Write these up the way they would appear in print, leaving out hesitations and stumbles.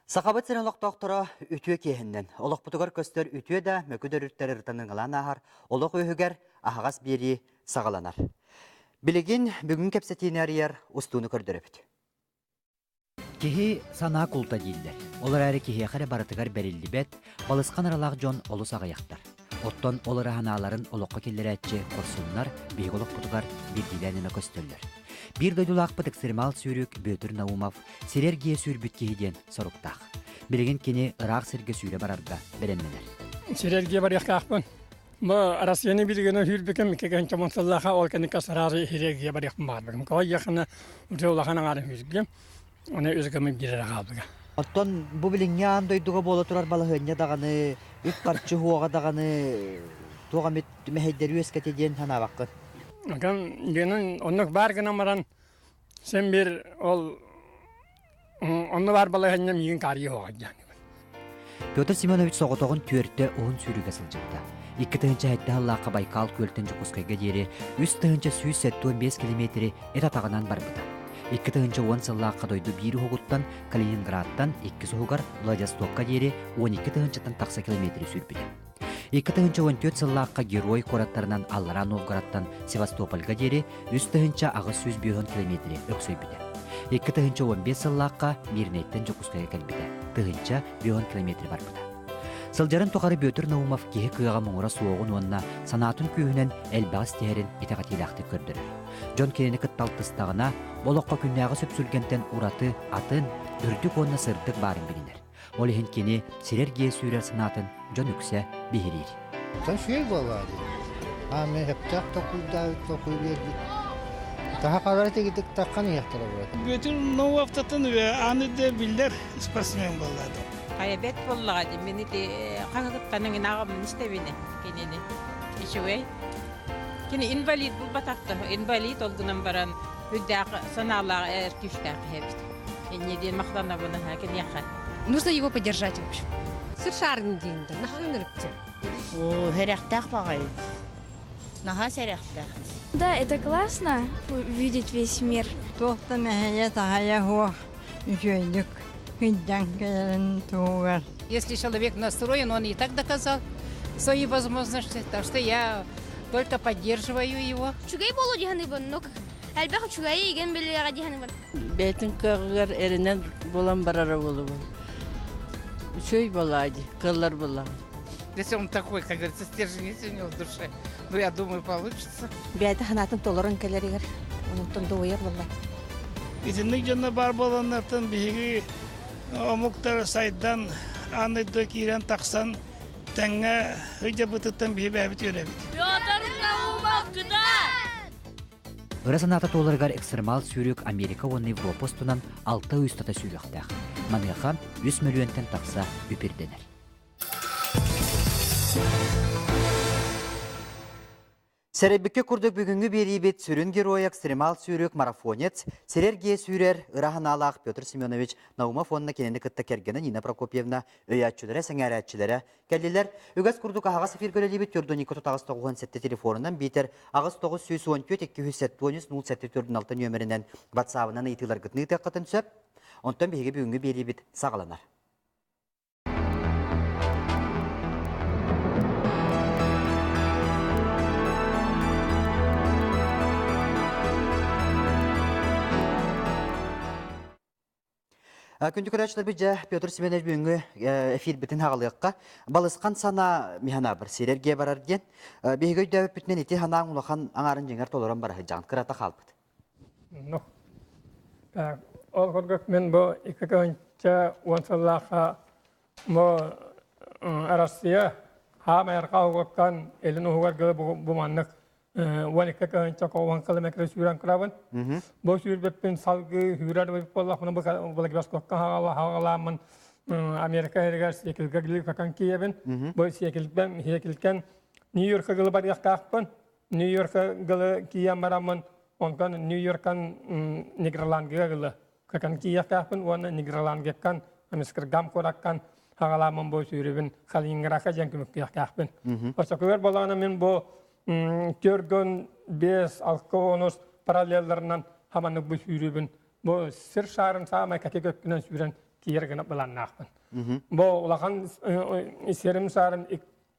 Сахабыт сирин олохтоохторо үтүө киэһэннэн, олохпутугар көстөр үтүө да, мөкү да өрүттэр ырытан ыҥалаан ааһар олох үөһүгэр аһаҕас биэрии саҕаланар. Билигин бүгүн кэпсэтиини арыйар устууну көрдөрөбүт. Киһи санаа култа дииллэр. Ол эрээри киһиэхэ эрэ барытыгар бэриллибэт, балысхан ыралаах дьон олус аҕыйахтар. Оттон ол ыра санааларын олоххо киллэрээччи хорсуннар биһиги олохпутугар биирдиилээн эмэ көстөллөр. Биир дойдулаахпыт экстремал сүүрүк Бүөтүр Наумов сири эргийэ сүүрбүт киһи диэн соруктаах. Билигин кини ыраах сиргэ сүүрэ барарга бэлэмнэнэр. Сири эргийэ барыахтаахпын. Бу Россияны билигин сүүрбүкүм икки чомон сыллааха ол кэнникке сразу сири эргийэ барыахпын баҕарбытым. Кой уже улахан аҥаарын сүүргүм. Оны үс гымы биэрэр хаалбыга. Оттон бу билиҥҥи аан дойдуга буола турар балаһыанньа даҕаны, үп-харчы уоҕа даҕаны туох эмит мэһэйдэри үөскэтэ диэн санаабаккын? Оттон диэнин оннук баар гынан баран син биир ол онно баар балаһыанньа миигин каарыйа уоҕа диэн. Петр Семенович соҕотоҕун түөртэ уһун сүүрүүгэ сылдьыбыта. 2007 сыллаахха Байкал күөлтэн Дьокуускайга диэри 3175 километри эт атаҕынан барбыта. 2010 сыллаахха дойду биир уһугуттан Калининградтан иккис уһугар Владивостокка диэри 12 тыһыынчаттан тахса километри сүүрбүтэ. 2014 сыллаахха Герой куораттарынан Аллараа Новгородтан Севастопольга диэри 3850 километри өксөйбүтэ. 2015 сыллаахха Мирнэйтэн Дьокуускайга кэлбитэ, 1050 километри барбыта. Сылдьарын тухары Бүөтүр Наумов киһи кыаҕа муҥура суоҕун уонна санаатын күүһүнэн элбэҕи ситиһэрин итэҕэтиилээхтик көрдөрөр. Дьон кинини кытта алтыстаҕына, олоххо күннээҕи сүпсүлгэнтэн ураты атын, үрдүк уонна сырдык баарын билинэр. Ол иһин кини сирэр-гиэ сүүрэр санаатын дьон үксэ биһириир. Сүүр буоллаа дии. Аамай сөптөөх токуйдаабыт токуй биэрбит. Таха халары тигитик таххан иһэхтэрэ буолар. Бүтүн Нововтатын аны да биллэр спортсмен буоллаа. Хайа бэт буоллаҕа дии. Мин ити хаһыгыттан ыҥынаҕым истэбини кинини. Үчүгэй. Кини инвалид булбатахта. Инвалид ол гынан баран үрдээх санаалаах эр күүстээх киһи эбит. Инньэ диэн махтанабын аһа киниэхэ. Нужно его поддержать, в общем. Сыр шарын диин да, наһаа О, сэрэхтээх баҕайы. Наһаа сэрэхтээх. Да, это классно увидеть весь мир. Туох да мэһэйэ таһайа суох үчүгэйдик сылдьан кэлэрин туһугар. Если человек настроен, он и так доказал свои возможности, так что я только поддерживаю его. Үчүгэй буолуо дии саныыбын, но элбэх үчүгэйи игэн билиэҕэ дии саныыбын. Бэйэтин кыаҕыгар эрэнэн буолан барара буолуо. Үчүгэй буолаа дии, кыаллар буоллаҕа. Если он такой, как говорится, стержень есть у него в душе, ну, я думаю, получится. Бэйэтэ санаатын толорон кэлэригэр онтон дуойар буолла. Итинник дьонно бар буоланнартан биһиги омуктар сайдан аан дойду киирэн тахсан тэҥҥэ ыйдьабытыттан биһи бэйэбит үөрэбит. Петр Наумов кытаат! Ыра санаата туоларыгар экстремал сүүрүк Америка уонна Европа устунан алта ый устата сүүрүөхтээх. Маныаха үс мөлүйүөнтэн тахса үп ирдэнэр. Сэрэйбиккэ курдук бүгүҥҥү биэриибит сүрүн геройа экстремал сүүрүк марафонец, сирэр-гиэ сүүрэр ыра санаалаах Петр Семенович Наумов уонна кинини кытта кэргэнэ Нина Прокопьевна өйөөччүлэрэ, сэҥээрээччилэрэ кэллилэр. Үгэс курдук аһаҕас эфиргэ үлэлиибит Тюрдонико тутаҕас 97 телефонунан биитэр 8 914 273 07 46 нүөмэринэн WhatsApp-ынан ыйытыыларгытын ыытыаххытын сөп. Онтон биһиги бүгүҥҥү биэриибит саҕаланар. Күндү көрөөччүлэрбит дьэ Петр Семенович бүгүҥҥү эфирбитин хаҕалыахха. Балысхан санаа миһанаабыр сирэргэ барар диэн. Биһиги өйдөөбүппүтүнэн ити санааҥ улахан аҥаарын дьиҥэр толорон бара сылдьаҕын кырата хаалбыт. Ну, так, ол курдук мин бу 2010 сыллаахха бу Россия хаамай арҕаа угуттан илин уһугар дылы бу маннык 12 кыһынча 10 километр сүүрэн турабын. Бу сүүрбүппүн салгыы сүүрэр буоллахпына Владивостокка хаҕалааммын Америка иһигэр Сиэкилгэ гликакан киэбин. Бу Сиэкилтэн Сиэкилтэн Нью-Йорка гылы барыахтаахпын. Нью-Йорка гылы киийэн бараммын, онтон Нью-Йоркан Нидерландыга гылы какан киийэхтээхпин уонна Нидерландыгаттан Амстердам куораттан хаҕалааммын бу сүүрүбүн Калининградка диэн түмүктүөхтээхпин. Оччотугар буоллаҕына мин бу төргөн бес алта онус параллелларынан хаманнык бу сүүрүбүн бу сир шарын саамай кэтик өттүнэн сүүрэн тиийэр гына былааннаахпын. Бу улахан сирим саарым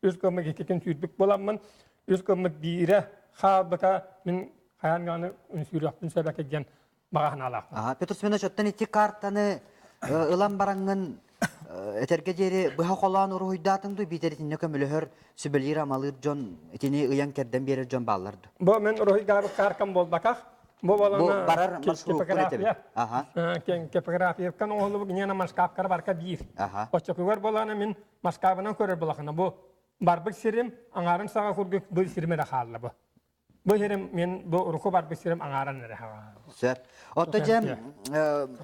үс гыммыт иккитин сүүрбүт буоламмын, үс гыммыт биирэ хаалбыта мин хайаан даҕаны сүүрүөхпүн сөп этэ диэн баҕа санаалаахпын. Аха, Петр Семенович, оттон ити картаны ылан бараҥҥын этэргэ диэри быһа холоон уруһуйдаатыҥ дуу, биитэр итиннэ көмөлөһөр, сүбэлиир-амалыыр дьон, итини ыйан кэрдэн биэрэр дьон бааллар дуу? Бу мен уруһуйдаабыт кааркам буолбатах. Бу Бу барар маршруккун этэбин. Аха. Типографияттан оҥоһуллубут ньиэнэ маскаапкара барка биир. Оччотугар буолаана мин маскаабынан көрөр булахына бу барбыт сирим аҥаарын саҕа курдук бу сирим эрэ хаалла бу. Бу сирим мен бу урукку барбыт сирим аҥааран эрэ хаалла. Сөп. Отто дьэ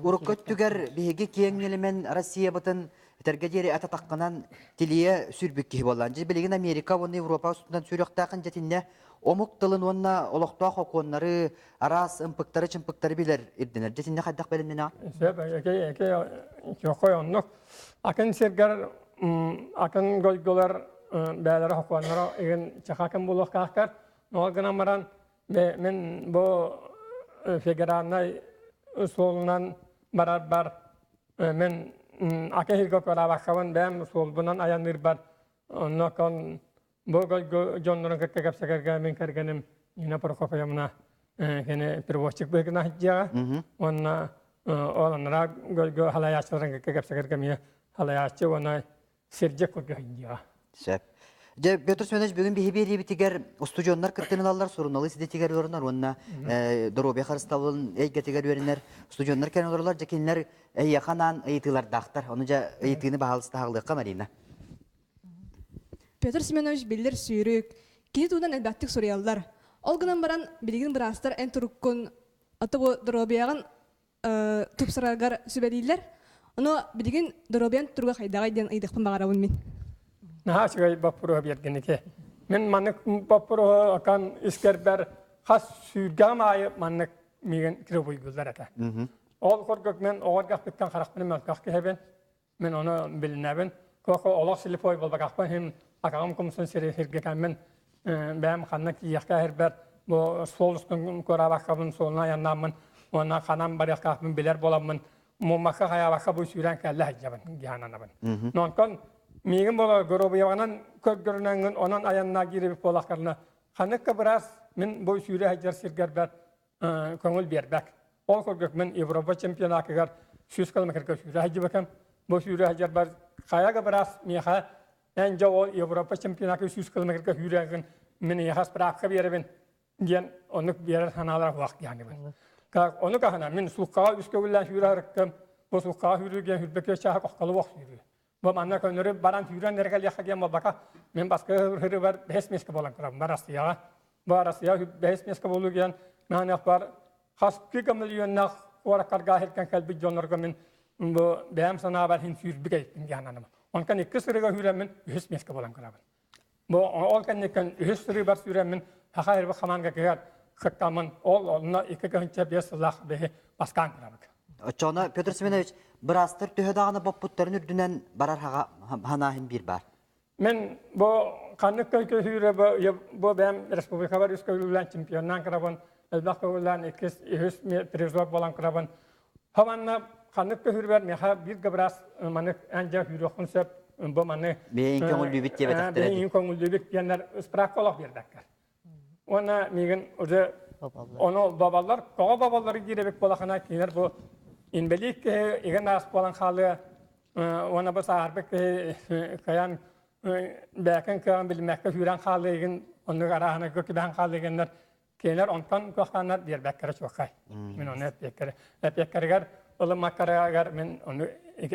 урукку өттүгэр биһиги киэҥ нэлэмэн Россиябытын этэргэ диэри ататаххынан тилийэ сүрбүт киһи буоллаан. Дьэ билигин Америка уонна Европа устунан сүрүөхтээхин дьэтиннэ омук тылын уонна олохтоох окуоннары, араас ымпыктары-чымпыктары билэр ирдэнэр. Дьэ итиннэ хайдах бэлэмнэнэҕин? Сөп, эки чохой оннук. Атын сиргэр атын дойдулар бээлэрэ хокуоннара игин чахакын булуохтаахтар. Ол гынан баран мен бу федеральнай суолунан барарбар мен атын сиргэ көрабаккабын бэйэм суолбунан айанныырбар онно Бу дьоннорун кытта кэпсэтэргэ мин кэргэним Нина Прокопьевна кини переводчик быһыытынан сылдьыаҕа. Уонна ол анараа гөлгө халайааччыларын кытта кэпсэтэргэ эмиэ халайааччы уонна сирдьит курдук сылдьыаҕа. Сөп. Дьэ, Петр Семенович, бүгүн биһи биэриибитигэр устудьуоннар кыттыыны ылаллар, суруналыыс идэтигэр үөрэнэр уонна доруобуйа харыстабылын эйгэтигэр үөрэнэр устудьуоннар кэлэн олороллор. Дьэ, кинилэр эйиэхэ анаан ыйытыылардаахтар. Ону дьэ, ыйытыыны баһаалыста аҕалыахха, Марина. Петр Семенович биллэр сүүрүк, кини туһунан элбэхтик суруйаллар. Ол гынан баран, билигин быраастар эн туруккун, ото бу доруобуйаҕын тупсараргар сүбэлииллэр. Ону билигин доруобуйаҥ туруга хайдаҕый диэн ыйытыахпын баҕарабын мин. Наһаа үчүгэй боппуруоһу биэргин ити. Мин маннык боппуруоһу акан искэрбэр хас сүүргэҕим аайы маннык миигин киробуйгуллар этэ. Ол курдук мен оҕо эрдэхпиттэн харахпын мөлтөх киһибин. Мин ону билинэбин. Куоку олох слепой буолбатахпын иһин атаҕым кумсун сири сиргэтэммин бэйэм ханна тиийиэхтээх ирбэр бу суол устун куораабаккабын суолунан айаннааммын уонна ханан барыахтаахпын билэр буоламмын муммакка хайаабакка бу сүүрэн кэллэ сылдьабын дьаһананабын. Онтон миигин буола горобуйаҕынан көрдөрүнэҥҥин онон айаннаа киирибит буоллахтарына ханнык да быраас мин бу сүүрэ сылдьар сиргэрбэр көҥүл биэрбэт. Ол курдук мин Европа чемпионатыгар 100 километрга сүүрэ сылдьыбытым. Бу сүүрэ сылдьарбар хайа да быраас миэхэ эн дьэ ол Европа чемпионатыгар 100 километрга сүүрээҕин мин эйиэхэ справка биэрэбин диэн оннук биэрэр санаалара суох диэхнибин. Ону таһынан мин сууккаҕа үс көҥүллээн сүүрэ сырыттым. Бу сууккаҕа сүүрүү диэн сүүрбэккэ чааһы кохтолу сүүрүү. Бу манна көннөрү баран сүүрэн эрэ кэлиэххэ диэн буолбака, мин баскы ырыыбар бэһис миэскэ буолан турабын Арассыйаҕа. Бу Арассыйа бэһис миэскэ буолуу диэн маныах бар хас кыга миллионнаах куораккарга иһиртэн кэлбит дьоннорго мин бу бэйэм санаабар иһин сүүрбүт эбиппин диэн ананым. Онтон икки сырыыга сүүрэммин үһүс миэскэ буолан турабын. Бу ол кэнниттэн үһүс сырыыбар сүүрэммин Саха эрбэ хамаандатыгар кыттаммын ол онно 2005 сыллаах биһи бастаан турабыт. Оччоҕуна Петр Семенович быраастар төһө даҕаны боппуттарын үрдүнэн барар ханаһын биир баар. Мен бу ханнык көйкөһүүрэ бу бэйэм республикабар үс көүлүүлээн чемпионнаан кырабын, элбэх көүлээн иккис, үһүс призер буолан кырабын. Хоманна ханнык көһүүрбэр миэхэ биир да быраас маны эн дьэ үүрүөххүн сөп бу маны Бэйэҥ көҥүллүүбүт диэбэтэхтэрэ бэйэҥ көҥүллүүбүт диэннэр справка олох биэрбэккэр. Уонна миигин уже ону бабаллар, тоҕо бабаллары диир эбит буолахына кинилэр бу инбэлиит киһи игин аас буолан хаалыа уонна бу сааһырбыт киһи кыайан бэйэтин кыаҕын билиммэккэ сүүрэн хаалыа игин оннук арааһына түбэһэн хаалыа игиннэр Кинилэр онтон кыахтааннар биэрбэккэрэ чуолкай. Мин ону эппиэккэрэ эппиэккэригэр ылыммаккарыгар мин ону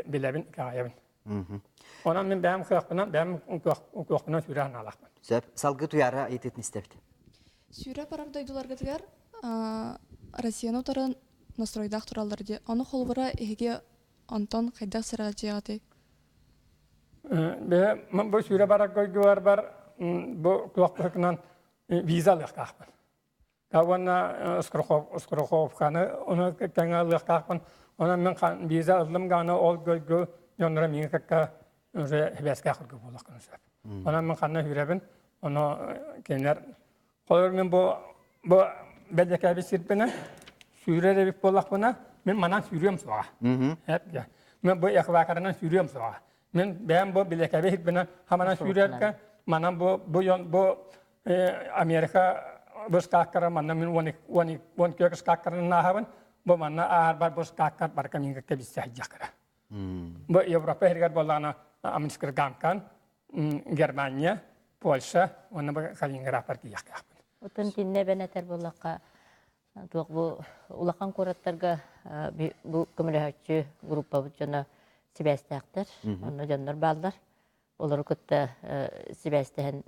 билэбин, итэҕэйэбин. Онон мин бэйэм кыахпынан, бэйэм кыахпынан сүүрэ санаалаахпын. Сөп. Салгыы Туйаара ыйытыытын истэбит. Сүүрэ барар дойдуларгытыгар Россияны утары настройдаах тураллар дии. Ону холобура эһиги онтон хайдах сэрэҕэлдьиэҕитий? Бэйэ бу сүүрэ барар дойдуларбар бу туох виза ылыахтаахпын. Уонна страховканы ону тэҥэ ылыахтаахпын. Онон мин виза ыллым даҕаны ол дойду дьонноро миигин кытта уже сибээстээх курдук буолуохтарын сөп. Онон мин ханна сүүрэбин, ону кинилэр холобур мин бу бу бэлиэтээбит сирбинэн сүүрэр эбит буоллахпына, мин манан сүүрүөм суоҕа. Мен бу экваторынан сүүрүөм суоҕа. Мен бэйэм бу билекэби хитбинэн хаманан сүүрэргэ манан бу бу бу Америка быскааккара манна мин уон күөк ыскааккарынан ааһабын. Бу манна аарбар бу ыскааккар барка мингэ кэбиссе сылдьахкара. Бу Европа иһигэр буоллаҕына Амстердамкан Германия, Польша уонна бу Калининградпар тиийиэхтээхпин. Отон тиннэ эбэн этэр буоллахха туох бу улахан куораттарга бу көмөлөһөөччү группабыт дьоно сибээстээхтэр, онно дьоннор бааллар. Олору кытта сибээстэһэн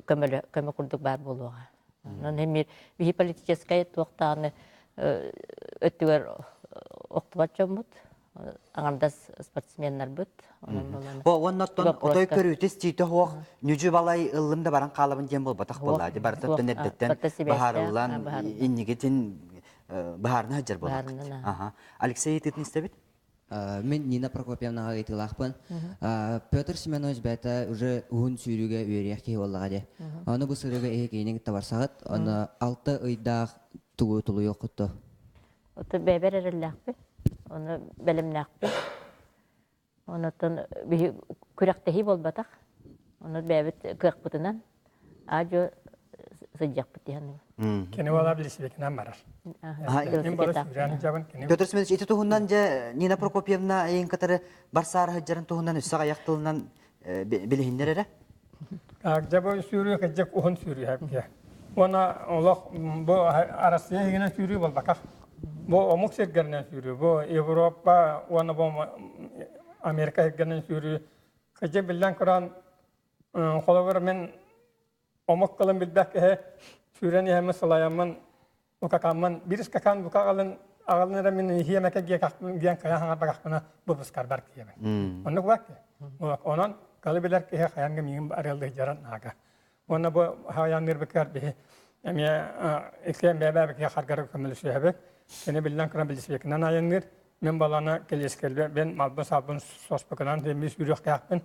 көмөлө көмө курдук баар буолуоҕа. Онон эмиэ биһи политическай туохтааны өттүгэр охтубат дьоммут, аҥардас спортсменнарбыт. Бу уоннаттан отой көрүүтүс тиитэ хуох нүдьү балай ыллым да баран хаалабын диэн буолбатах буолла. Барытыттан эрдэттэн баһарыллан иннигитин баһаарына сылдьар буоллаххыт. Алексей ыйытыытын истэбит. Мин Нина Прокопьевнаҕа ыйытыылаахпын. Петр Семенович бэйэтэ уже уһун сүүрүүгэ үөрүйэх киһи буоллаҕа дии. Ону бу сырыыга иһи киинин табарсаҕыт, ону алта ыйдаах тугу тулуйуоххут дуо? Ото бэйэбэр эрэллээхпин, ону бэлэмнээхпин. Онуттан биһи күрэхтэһии буолбатах. Ону бэйэбит кыахпытынан аа-дьуо сылдьыахпыт дии саныыбын. Кини буолар билисибитинэн барар. Петр Семенович, ити туһунан дьэ Нина Прокопьевна эйин кытары барсаары сылдьарын туһунан өссө аҕыйах тылынан билиһиннэр эрэ. Дьэ бу сүүрүү кырдьык уһун сүүрүү Уонна олох бу Арассыыйа иһинэн сүүрүү буолбатах. Бу омук сиргэринэн сүүрүү, бу Европа уонна бу Америка сиргэринэн сүүрүү. Кырдьык биллэн туран, холобур мин омук тылын билбэт киһи сүүрэн иһэммин сылайаммын укакаммын биир скакан бука аҕалын аҕалын эрэ мин иһиэмэкэ диэн хайа хаҥарбатахпына выпускарбар тиийэбин. Оннук бак онон калы билэр киһи хайанга миигин арыаллыһдьаран наага. Уонна бу хаянныырбыккар биһи эмиэ иккиэн бэйэбэбикигэ харгары көмөлөсүһэбит. Кини биллэн туран билисибекинэн айанныыр. Мин балана келескелбе бен малбын салбын соспукунан демис үрүөхтээхпин.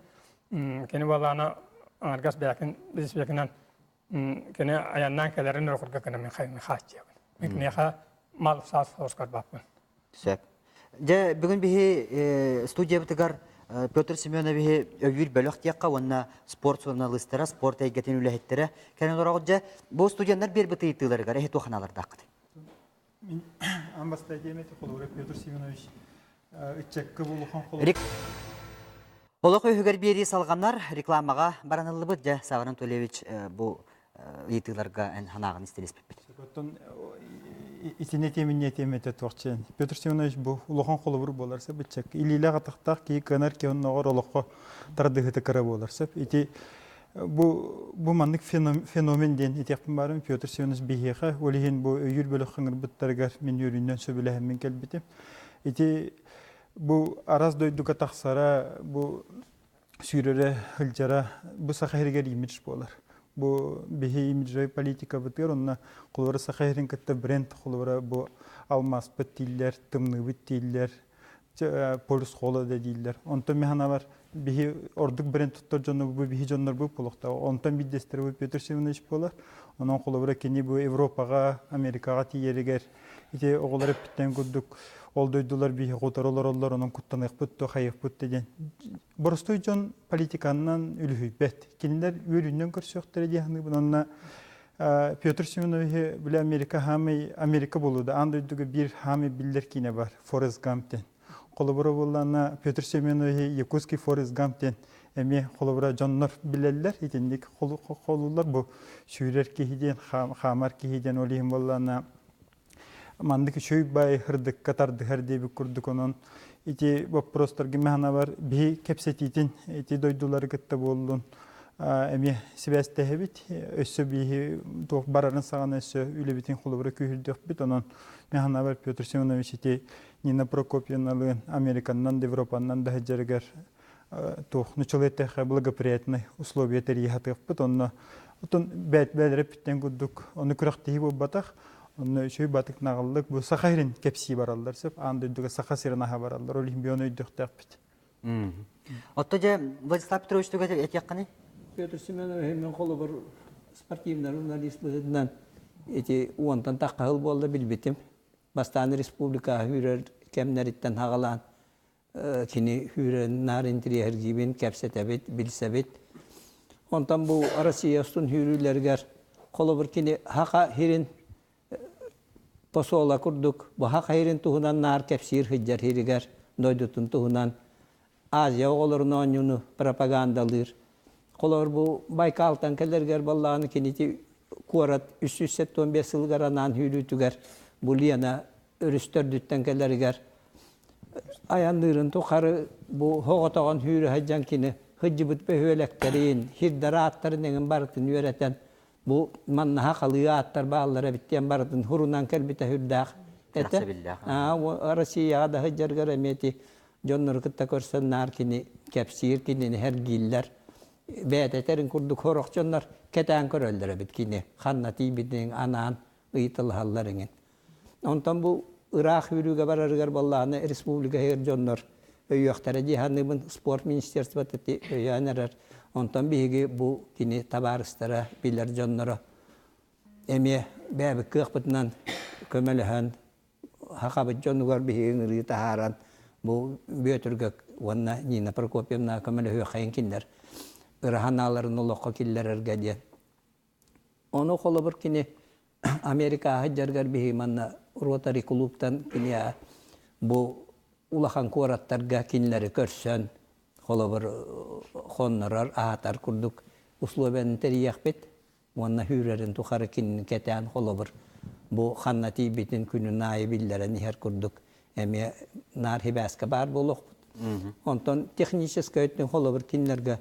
Кини балана аңаргас бэйэкин билисибекинэн кини аяннаан кэлэрин өрө курдук гына мин хааччыйабын. Мин киниэхэ мал саас соскорбаппын. Сөп. Дьэ, бүгүн биһи студиябытыгар Петр Семеновиһы өйүүр бөлөх диэххэ уонна спорт суруналыыстара, спорт эйгэтин үлэһиттэрэ кэлэн олороҕут. Дьэ, бу студеннар биэрбит ыйытыыларыгар эһи туох аналардааххыт? Мин аан бастакы диэм этэ, холобура Петр Семенович ыччакка бу улахан холобур Олох үһүгэр биэрии салҕанар, рекламаҕа бараныллыбыт. Дьэ, Савва Анатольевич, бу ыйытыыларга эн санааҕын истэн испиппит. Оттон итини этиэмин этиэм этэ туохчен. Петр Семенович бу улахан холобур буолар сөп ыччак. Илиилээх атахтаах киһи кыанар киһи оннооҕор олоххо тардыһыыта кыра буолар сөп. Ити бу бу маннык феномен диэн этиэхпин баарым Петр Семенович биһиэхэ ол иһин бу өйүүр бөлөх ыҥырбыттарыгар мин үөрүүнэн сөбүлэһэммин кэлбитим. Ити бу араас дойдуга тахсара, бу сүүрэрэ, сылдьара бу Саха сиригэр имидж буолар. Бу биһи имиджевэй политикабытыгар онно холобура Саха сирин кытта бренд холобура бу алмааспыт дииллэр, тымныыбыт дииллэр, полюс холода дииллэр. Онтон мин санаабар биһи ордук бренд туттар дьону бу биһи дьоннорбут буолуохтаах. Онтон биирдэстэрэ бу Петр Семенович буолар. Онон холобура кини бу Европаҕа, Америкаҕа тиийэригэр Ити оҕолор эппиттэн курдук ол дойдулар биһи хотор олороллор, онон куттаныахпыт да хайыахпыт да диэн. Боростуой дьон политиканнан үлүһүйбэт. Кинилэр үөрүүнэн көрсүөхтэрэ дии саныыбын. Онно Петр Семеновиһы бile Америка хаамай Америка буолуда. Аан дойдуга биир хаамай биллэр киинэ бар Форест Гамп диэн. Холобура буоллаана Петр Семеновиһы Якутский Форест Гамп диэн эмиэ холобура дьоннор билэллэр. Итинник холуллар бу сүүрэр киһи диэн, хаамар киһи диэн ол иһин буоллаана маннык үчүгэй бай ырдыкка тардыһар диэбит курдук онон ити боппуруостарга механабар биһи кэпсэтиитин ити дойдулары кытта буоллун эмиэ сибээстэһэбит өссө биһи туох барарын саҕана өссө үлэбитин холобура күүһүрдүөхпүт онон механабар Петр Семенович ити Нина Прокопьевналыын Американнан да Европаннан да сылдьарыгар туох нуччалыы эттэххэ благоприятный условия тэрийэ сатыахпыт онно отон бэт бээлэрэ бүттэн курдук ону күрэхтэһии буолбатах онно үчүгэй батык наҕыллык бу саха сирин кэпсии бараллар сөп аан дойдуга саха сирин аһа бараллар ол иһин бион өйдүөхтээхпит. Отто дьэ Владислав Петрович туга этиэххиний? Петр Семенович мен холобур спортивный журналист быһыытынан ити уонтан тахха сыл буолла билбитим. Бастаан республика үүрэр кэмнэриттэн хаҕалаан. Кини хүүрэн наар интириэһиргиибин, кэпсэтэбит, билсэбит. Онтон бу Россия устун хүүрүүлэригэр холобур кини хаха хирин посола курдук бу хаха хирин туһунан наар кэпсиир сылдьар хиригэр дойдутун туһунан Азия оҕолорун оонньууну пропагандалыыр. Холобур бу Байкалтан кэлэргэр баллааны кинити куорат 375 сылыгар анаан хүүрүүтүгэр бу Лена өрүс төрдүттэн кэлэригэр айанныырын тухары бу хоҕотоҕон хүүрэ сылдьан кини сылдьыбыт бөһүөлэктэрин, хирдэр ааттарын эҥин барытын үөрэтэн бу маннаһа халыы ааттар бааллар эбит диэн барытын хурунан кэлбитэ сүрдээх этэ. Россияҕа да сылдьаргар эмиэ ити дьоннору кытта көрсөн наар кини кэпсиир, кинини сэргииллэр. Бэйэтэ этэрин курдук сорох дьоннор кэтээн көрөллөр эбит кини ханна тиийбитин анаан ыйыталаһаллар эҥин. Онтон бу ыраах үүрүүгэ барарыгар буоллаҕына республика иһигэр дьоннор өйүөхтэрэ дии саныыбын. Спорт министерствота ити өйөөн эрэр. Онтон биһиги бу кини табаарыстара, билэр дьонноро эмиэ бэйэбит кыахпытынан көмөлөһөн хахабыт дьонугар биһиги ыҥырыы таһааран бу Бүөтүргэ уонна Нина Прокопьевна көмөлөһүөххэйин кинилэр ыра санааларын олоххо киллэрэргэ диэн. Ону холобур кини Америкаҕа сылдьарыгар биһиги манна Ротари кулууптан кини бу улахан куораттарга кинилэри көрсөн холобур хоннорор, аһатар курдук условияны тэрийиэхпит уонна сүүрэрин тухары кинини кэтээн холобур бу ханна тиийбитин күнүн аайы биллэрэн иһэр курдук эмиэ наар сибээскэ баар буолуохпут. Онтон техническэй өттүн холобур кинилэргэ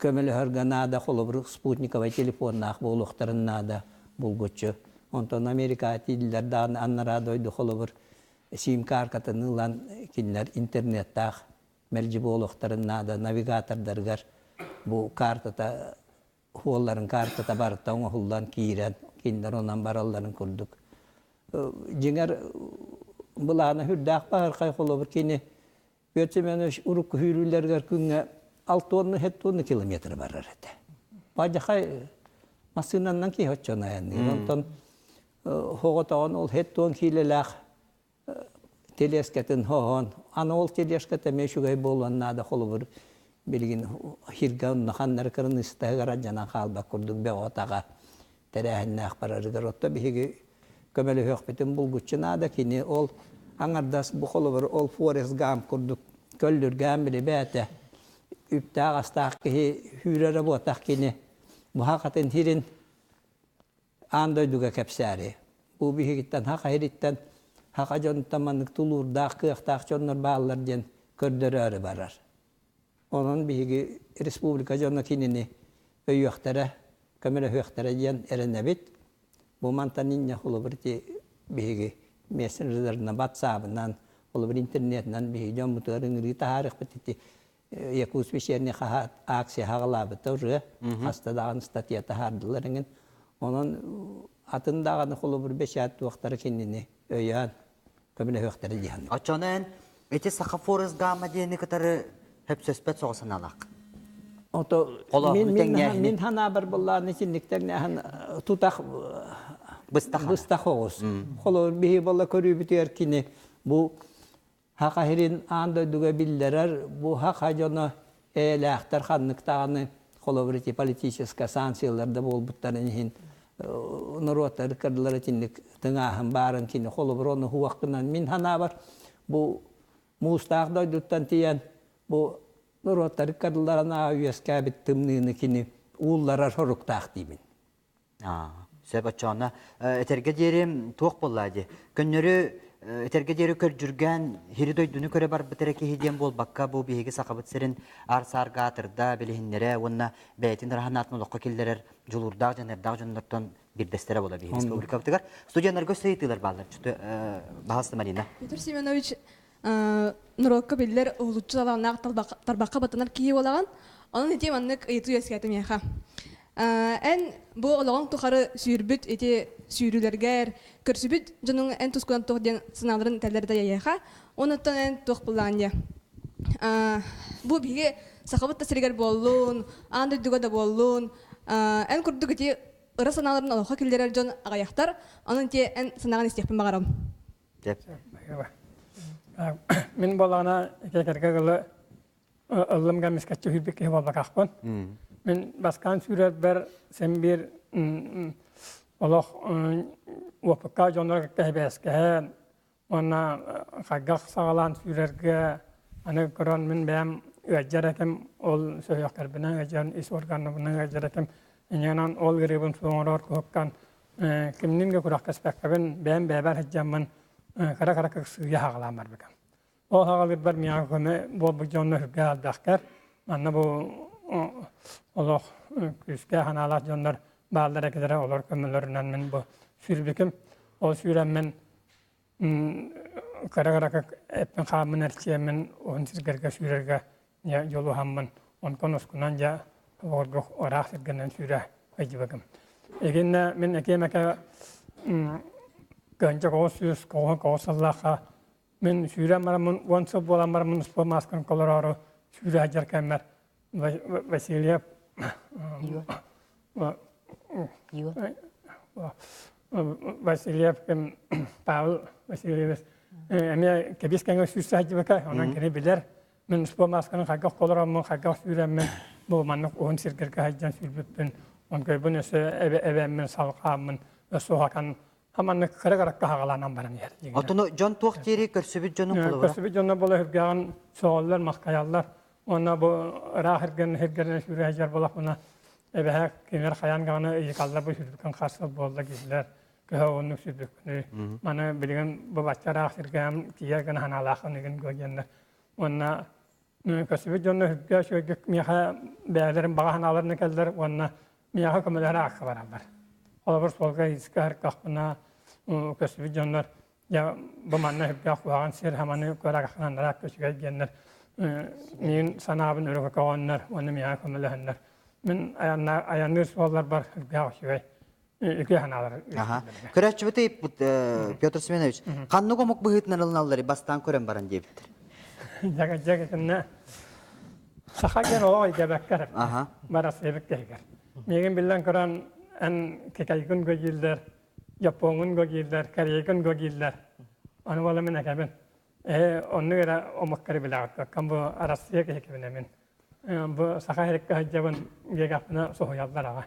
көмөлөһөргө наада холобур спутниковай телефоннаах буолуохтарын наада булгуччу. Онтон Америкаҕа тиийдилэр даҕаны анараа дойду холобур сим-кааркатын ылан кинилэр интернеттаах мэлдьи буолуохтарын наада навигатордарыгар бу картата хуолларын картата барыта оҥоһуллан киирэн кинилэр онон баралларын курдук дьиҥэр былаана сүрдээх баһырхай холобур кини Петр Семенович урукку сүүрүүлэригэр күҥҥэ 6 7 километр барар этэ. Бадьахай массыынаннан киһи оччону айанныыр. Онтон хоҕотоҕон ол 70 киилэлээх телескэтин хоһоон, аны ол тележката эмиэ үчүгэй буолуон наада холобур билигин хиргэ онно ханнары кырыныыстаһыгар алдьанан хаалбат курдук бөҕө-таҕа тэрээһиннээх барарыгар отто биһиги көмөлөһүөхпүтүн булгуччу наада кини ол аҥардас бу холобур ол Форест Гамп курдук көллүргээн билибээтэ үптээх астаах киһи сүүрэрэ буотах кини буһахатын хирин аан дойдуга кэпсээри бу биһигиттэн хаха ириттэн хаха дьонуттан маннык тулуурдаах кыахтаах дьоннор бааллар диэн көрдөрөөрү барар Онон биһиги республика дьоно кинини өйүөхтэрэ, көмөлөһүөхтэрэ диэн эрэнэбит. Бу мантан инньэ холобур ити биһиги мессенджердэринэн, ватсабынан, холобур интернетинэн биһиги дьоммутугар ыҥырыы таһаарыахпыт ити Якутск вечерний хаһаат акция хаҕалаабыта уже хаста даҕаны статья таһаардылар эҥин. Онон атын даҕаны холобур бэчээт туохтара кинини өйөөн көмөлөһүөхтэрэ дии саныыбын. Оччону эн ити Саха Форест Гамма диэни кытары хөпсөспөт соҕус санаалаах. Ото мин ханаабар буллааны итинниктэрнээһин тутах быстах оҕус. Холобур биһи болла көрүүбүтүгэр кини бу хаха сирин аан дойдуга биллэрэр бу хаха дьоно эйэлээхтэр ханнык даҕаны холобур ити политическай санкциялар да буолбуттарын иһин норуоттар кырдылар итинник тыҥааһын баарын кини холобур ону хуахпынан мин санаабар бу муустаах дойдуттан тиийэн бу норуоттар кырдыларын аа үөскээбит тымныыны кини уулларар соруктаах диибин. Сөп оччоҕуна этэргэ диэри туох буолла дии көннөрү этэргэ диэри көрдьүргээн хири дойдуну көрө барбыт эрэ киһи диэн буолбакка бу биһиги сахабыт сирин аар-саарга аатырда билиһиннэрэ уонна бэйэтин ыраһанаатын олоххо киллэрэр дьулуурдаах дьаныардаах дьоннортон биирдэстэрэ буола биһиги республикабытыгар студеннарга өссө ыйытыылар бааллар баһаалыста Марина Петр Семенович норуокка биллэр уһулуччу талааннаах тарбахха баттанар киһи буолаҕын. Онон ити маннык ыйытыы үөскээтэ миэхэ. Эн бу олоҕуҥ тухары сүүрбүт ити сүүрүүлэргэр көрсүбүт дьонуҥ эн тускунан туох диэн санааларын этэллэр да эйиэхэ. Онуттан эн туох былаан диэ. Бу биһиги сахабыт да сиригэр буоллун, аан дойдуга да буоллун, эн курдук ити ыра санааларын олоххо киллэрэр дьон аҕыйахтар. Онон ити эн санааҕын истиэхпин баҕарабын. Мин буолаана кэргэ гылы ыллым гамискаччы хүрбүт киһи буолбатахпын. Мин баскаан сүүрэрбэр син биир олох уоппукка дьоннор кытта эбээскэһэн уонна хайгах саҕалаан сүүрэргэ аны көрөн мин бэйэм ыалдьар этим ол сүһүөхтэрбинэн ыалдьан ис органнарбынан ыалдьар этим инньэ ол ыарыыбын суоҥорор куһуккан кимнин да күрэхтэспэккэбин бэйэм бэйэбэр сылдьаммын кыра-кыра кыксыыйа хаҕалаан барбытым. Ол хаҕалыырбар миэхэ көмө буолбут дьонно сүргэ элбэхтэр. Манна бу олох күүстээх санаалаах дьоннор бааллар этилэрэ олор көмөлөрүнэн мин бу сүүрбүтүм. Ол сүүрэммин кыра-кыра эппин хааммын эрчийэммин уһун сиргэргэ сүүрэргэ дьулуһаммын онтон ускунан дьэ оҕорго ыраах сиргэнэн сүүрэ сылдьыбытым. Эгиннэ мин экиэмэкэ кыанча коҕус сүүс коҕуһун коҕус сыллаахха мин сүүрэн бараммын уон сыл буолан бараммын спорт маасканы колороору сүүрэ сылдьар кэммэр Васильев Васильев Павел Васильевич эмиэ кэбис кэҥэ сүүс сылдьыбыта онон кини билэр Мин спо маасканы хайгах толороммун, хайгах сүүрэммин, бу маннык уһун сиргэргэ сылдьан сүүрбүппүн, онкойбун өссө эбээммин салҕааммын, өссө уһатан, маннык кыра-кыракка хаҕалаанан баран иһэр. Отону дьон туох диэри көрсүбүт дьонун холобура? Көрсүбүт дьонно буола үргэҕин соҕоллор, маскайаллар. Уонна бу ыраах иргэн сиргэринэн сүүрэ сылдьар буолахпына, эбэһэ кинилэр хайаан даҕаны ыйыталлар бу сүүрбүккүн хас сыл буолла дииллэр. Көһө оннук сүүрбүккүнүй. Маны билигин бу бачча ыраах сиргэм тиийэр гына санаалааххын игин диэннэр. Уонна көсүбүт дьонно үргэ үчүгэйдик миэхэ бэйэлэрин баҕа санааларынан кэллэр уонна миэхэ көмөлөһөр аакка бараллар. Холобур, суолга иискэ харкахпына көсүбүт дьоннор дьэ бу манна үрдээх куһаҕан сир хаманы көрө араак үчүгэй диэннэр миин санаабын өрө көҕөннөр уонна миэхэ көмөлөһөннөр. Мин айанныыр суолларбар үрдээх үчүгэй үтүө санаалар. Көрөөччүбүт ыйыппыт Петр Семенович, ханнык омук быһыытынан ылыналлары бастаан көрөн баран диэбиттэр. Дьэ дьэ итиннэ саха диэн олох өйдөөбөккөр барасыйбыт киһигэр. Миигин биллэн көрөн эн китайгын гөгииллэр, япоҥун гөгииллэр, корейгын гөгииллэр. Аны буола мин этэбин. Ээ оннук эрэ омуктары билэҕит. Кам бу Арассыйа киһи кибинэ мин. Бу саха сириккэ сылдьабын диэгэхпинэ соһуйаллар аҕа.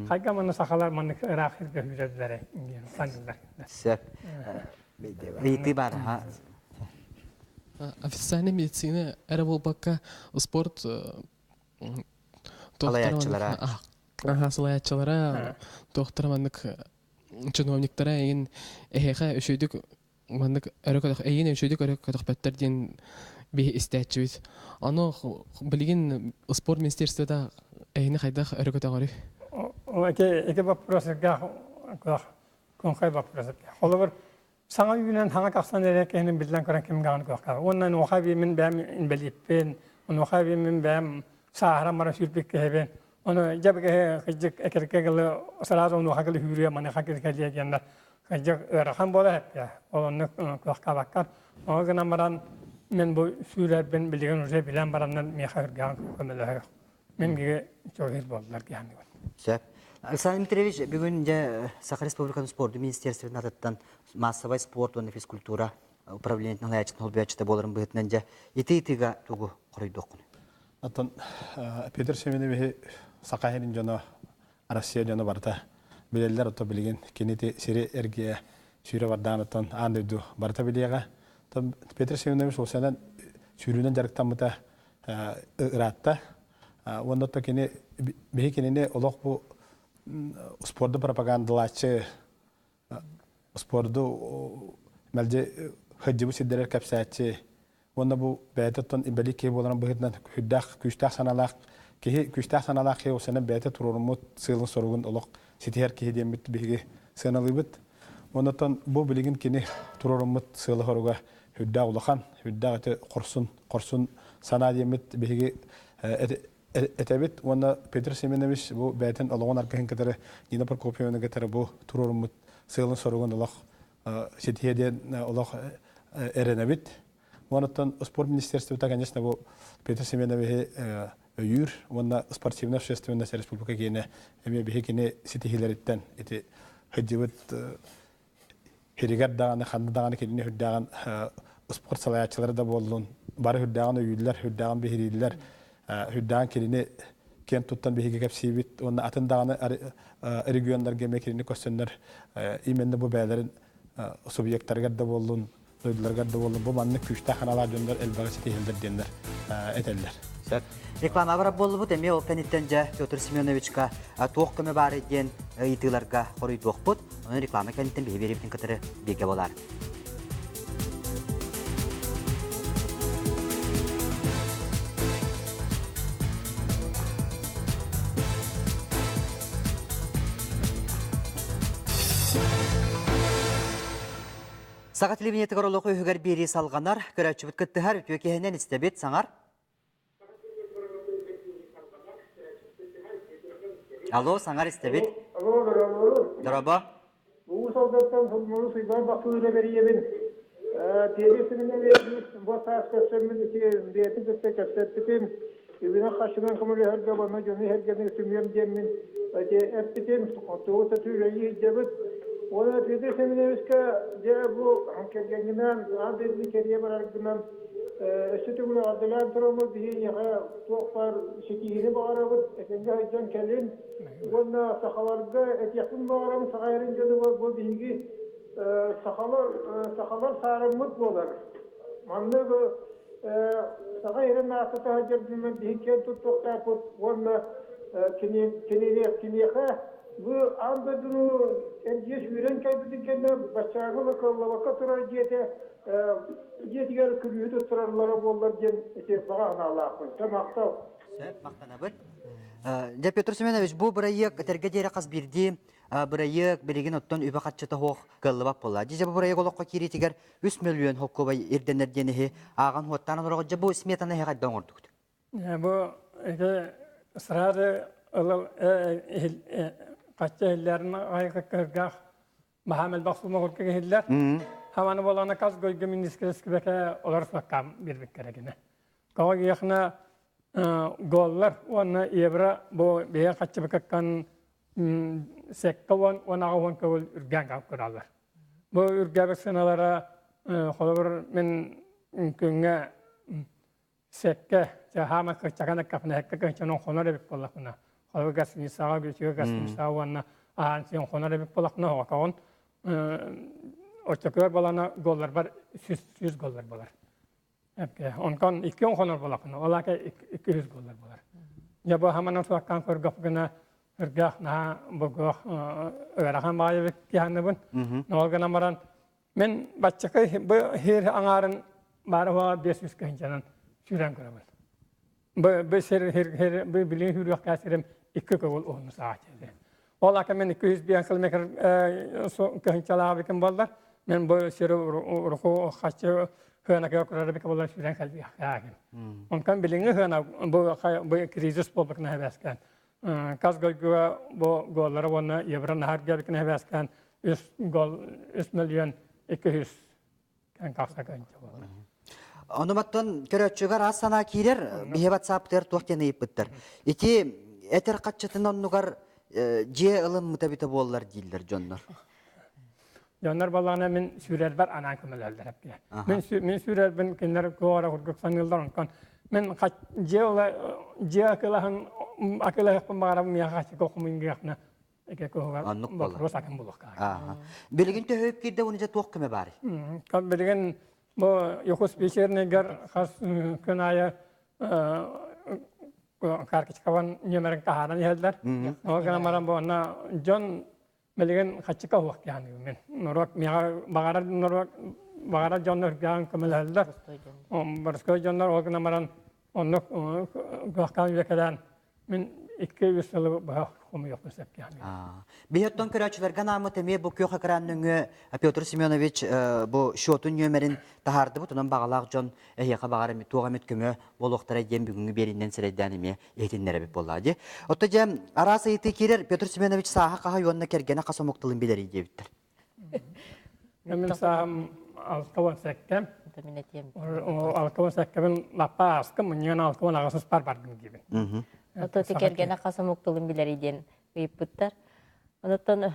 Хайга манна сахалар маннык ыраах сиргэ сүүрэллэрэ диэн саныыллар. Сөп. Ыйытыы баар. Официальная медицина эрэ буолбакка спорт салайааччылара аха салайааччылара туохтара маннык чиновниктара эйин эһиэхэ үчүгүйдүк маннык өрө көтөх эйин үчүгүйдүк өрө көтөхпөттөр диэн биһи истээччибит. Ону билигин спорт министерствота эйини хайдах өрө көтөҕөрүй? Эти эти вопросыга конхай вопрос. Холобур саҥа үүнэн саҥа тахсан эрэр киһини биллэн көрөн ким даҕаны кыахтаах. Уонна онуоха эбии мин бэйэм инбэлииппин, онуоха эбии мин бэйэм сааһыран баран сүүрбүт киһибин. Ону дьэ киһи кырдьык экиргэ кылы сразу онуоха кылы сүүрүө, маныаха кэлиэ диэннэр кырдьык ыарахан буола эппиэ. Ол оннук кыахтаабаккар. Ону гынан баран мин бу сүүрэрбин билигин уже билэн бараннар миэхэ үргээн көмөлөһөр. Мин киһи чугас буоллар диэн. Сөп. Александр Дмитриевич, бүгүн дьэ Саха Республикатын спорду министерствотын атыттан массовай спорт уонна физкультура управлениетын салайааччытын холбуйааччыта буоларын быһыытынан дьэ ити ытыыга тугу хоруйдуоххун? Оттон Петр Семеновиһи Саха сирин дьоно, Россия дьоно барыта билэллэр, ото билигин кини сири эргийэ сүүрэ бардаан аан дойду барыта билиэҕэ. Петр Семенович уосанан сүүрүүнэн дьарыктаммыта ыраатта. Уонна то кини биһи кинини олох бу спорду пропагандалааччы спорду мэлдьи сылдьыбыт сирдэрэр кэпсээччи уонна бу бэйэтэ оттон инбэлиит киһи буоларын быһыытынан сүрдээх күүстээх санаалаах киһи күүстээх санаалаах киһи осенен бэйэтэ туруоруммут сыалын-соругун олох ситиһэр киһи диэммит биһиги сыаналыыбыт. Оннотон бу билигин кини туруоруммут сыала-соруга сүрдээх улахан, сүрдээх ити хорсун, хорсун санаа диэммит биһиги этэбит уонна Петр Семенович бу бэйэтин олоҕун аргыһын кытары Нина Прокопьевна кытары бу туруоруммут сыалын-соругун олох ситиһиэ диэн олох эрэнэбит. Онуттан спорт министерствота, конечно, бу Петр Семеновиһи өйүүр уонна спортивная общественность республика киэнэ эмиэ биһи кини ситиһиилэриттэн ити сылдьыбыт хиригэр даҕаны ханна даҕаны кинини үрдээҕин Спорт салайааччылара да буоллун, бары үрдээҕин өйүүллэр, үрдээҕин биһирииллэр, үрдээҕин кинини киэн туттан биһиги кэпсиибит уонна атын даҕаны регионнарга эмиэ кинини көрсөннөр именно бу бэйэлэрин субъектарыгар да буоллун, дойдуларыгар да буоллун бу маннык күүстээх аналаах дьоннор элбэҕи ситиһэллэр диэннэр этэллэр. Сөп. Реклама барар буоллубут, эмиэ ол кэнниттэн дьэ Петр Семеновичка туох көмө баарый диэн ыйытыыларга хоруйдуохпут. Онон реклама кэнниттэн биһи биэриибитин кытары бииргэ буолаар. Саха телевидениетыгар олох үһүгэр биэрии салҕанар, көрөөччүбүт кыттыһар, үтүө киһинэн истэбит, саҥар. Алло, саҥар истэбит. Алло, дорообо. Дорообо. Уус Алдантан Сулмуру Суйбаан Бахсылыыра бэрийэбин. Тиэри сиринэн бу саас көрсөммүн ити бэйэтин кытта кэпсэппитим. Үбүнэн-харчынан көмөлөһөргө уонна дьону иһэргэни үтүмүөм диэммин ити эппитим. Оттугу сатыы үлэлии сылдьабыт. Уонна Петр Семеновичка дьэ бу кэргэҥҥинээн аан дойдуну кэрийэ бараргынан өссө төгүл эҕэрдэлээн тураммыт биһиэхэ туох баар ситиһиини баҕарабыт, этэҥҥэ сылдьан кэлин. Уонна сахаларга этиэхпин баҕарабын, саха эрин дьонугар бу биһиги сахалар сахалар саарыммыт буолар. Маннык саха эрин ааттата сылдьарбынан биһиги киэн туттуохтаахпыт уонна киниэхэ бу аан дойдуну эргийэ сүүрэн кэлбитин кэннэ баччааҥҥы кыаллыбакка турар дьиэтэ дьиэтигэр күлүүһү туттараллара буоллар диэн ити баҕа санаалаахпын. Чэ, махтал. Сөп, махтанабыт. Дьэ, Петр Семенович, бу бырайыак этэргэ диэри хас биирдии бырайыак билигин оттон үбэ-харчыта суох кыаллыбат буолла. Дьэ, бу бырайыак олоххо киириитигэр 3 мөлүйүөн холкуобай ирдэнэр диэн иһи ааҕан хуоттаан олороҕут. Дьэ, бу сметаны эһи хайдах оҥордугут? Бу ити сразу ылыл хачча иһиллэрин айгыккыргаах Маһам элбэх сумма курдук иһиллэр. Хаманы болана кас гойга министерскибэкэ олор саккам бирбиккere гине. Кого гиэхна голлар уонна евро бу бэйэ хаччыбыкаккан секка уон уон уон көбүл үргээн кап көраллар. Бу үргээбит сыналара холобур мен күҥҥэ Сэккэ, хаама кырчакан аккапына хэккэ кыһычанан хонор эбит буоллахпына, холобур гостиницаҕа, үчүгэй гостиницаҕа уонна аһаан сиэн хонор эбит буоллахпына, оҕотоҕун оччотугар балана голларбар 100 голлар болар. Онтон икки он хонор буоллахпына, ол аата 200 голлар болар. Дьэ бу хаманан суаккаан көргөхпүнэ, үргэх наһаа бугуох ыарахан баайы эбит киһанныбын. Ол гынан баран Мен баччакай бу хир аҥаарын баара 500 кыһынчанан сүүрэн көрөбүн. Бу бу сир хир хир бу билин хүрүөх сирим икки көгүл уһун саҕа кэлди. Ол ака мен 205 километр кыһынчалаабыкым боллар. Мен бу сири уруху хаччы хыанакыга көрөр бика боллар сүүрэн кэлбиэхтээгин. Онтон билиҥҥи хыана бу бу кризис буолбукна хэбэскэн. Кас гойгуга бу голлара уонна евро наһар диэбикин хэбээскээн үс гол 3 миллион 200 кэн тахса көнчө буолар. Ону маттан көрөөччүгэр аас санаа киирэр, биһи ватсаптыгар туох диэн ыйыппыттар. Ити этэр хаччытын оннугар дьиэ ылыммыта эбитэ буоллар дииллэр дьоннор. Дьоннор балаҕана мин сүүрэрбэр анаан көмөлөһөллөр эппиэ. Мин мин сүүрэрбин кинилэр куора курдук саныыллар онтон мин дьиэ ыла дьиэ акылаһын акылаһыахпын баҕарабын миэхэ хаччыка хомуйгыахна эке куһугар вопрос атын булуохка. Билигин төһө киирдэ уну дьэ туох көмө баарый? Билигин бу Якутск вечернийгэр хас күн аайы карточкабан нүөмэрин таһааран иһэллэр. Ол гынан баран бу онно дьон Билигин хаччыка уох диэханыыбын мин. Норуот миэхэ баҕарар норуот баҕарар дьоннор үргээн көмөлөһөллөр. Боростуой дьоннор ол гынан баран оннук кыахтаан үөкэлээн мин 2-3 сылы быһа хомуйуохпун сөп диэханыыбын. Биһи оттон көрөөччүлэргэ анааммыт эмиэ бу күөх экран нөҥүө Петр Семенович бу счетун нүөмэрин таһаардыбыт. Онон баҕалаах дьон эһиэхэ баҕар эмит туох эмит көмө буолуохтара диэн бүгүҥҥү биэриинэн сирэйдээн эмиэ иһитиннэрэбит буоллаа дии. Отто дьэ араас ыйытыы киирэр Петр Семенович сааһа хаһа уонна кэргэнэ хас омук тылын билэрий диэбиттэр. Мен сааһым 68. 68-бин лаппа ааскым, мунньуган 68 бар бардым диибин. Ото кэргэнэ хас омук тылын билэрий диэн ыйыппыттар. Онуттан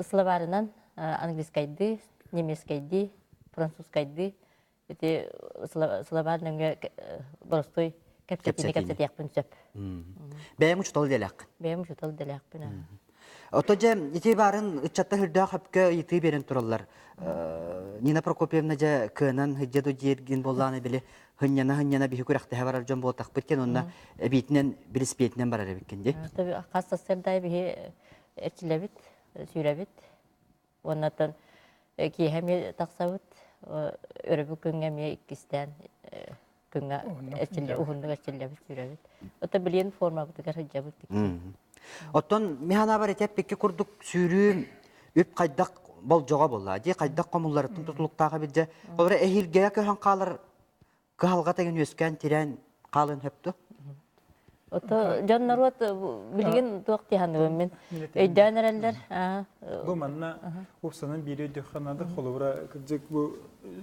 словарынан английскайдыы, немецкайдыы, французскайдыы. Ити сылабаар нөҥүө боростуой кэпсэтиини кэпсэтиэхпин сөп. Бэйэм учуутал идэлээххин. Бэйэм учуутал идэлээхпин. Ото дьэ ити баарын ыччатта хүрдээх хөпкө ыйытыы биэрэн тураллар. Нина Прокопьевна дьэ кыанан хыдьа ду дииргин буоллааны били хынньана-хынньана биһи күрэхтэһэ барар дьон буолтахпыт диэн онно эбиитинэн билиспиэтинэн барар эбиккин дии. Хас сарсыарда биһи эрчилэбит, сүүрэбит. Уоннаттан киэһэ эмиэ тахсабыт. Өрөбүл күҥҥэ эмиэ иккистээн күҥҥэ уһуннук эрчиллэбит, сүүрэбит. Оттон билигин формабытыгар сылдьабыт. Оттон миханабар этеппикки курдук сүүрүү үп хайдах болдьоҕо буолла дии хайдах хомулларыттан тутулуктаах эбит дьэ. Олора эһиилгэгэ көһөн хаалар кыһалҕа тэгин үөскээн тирээн хаалын хөптө. Ото дьон норуот билигин туох тиһаныбын мин өйдөөн эрэллэр. Бу манна упсанан биир өйдөххө наада холобура кырдьык бу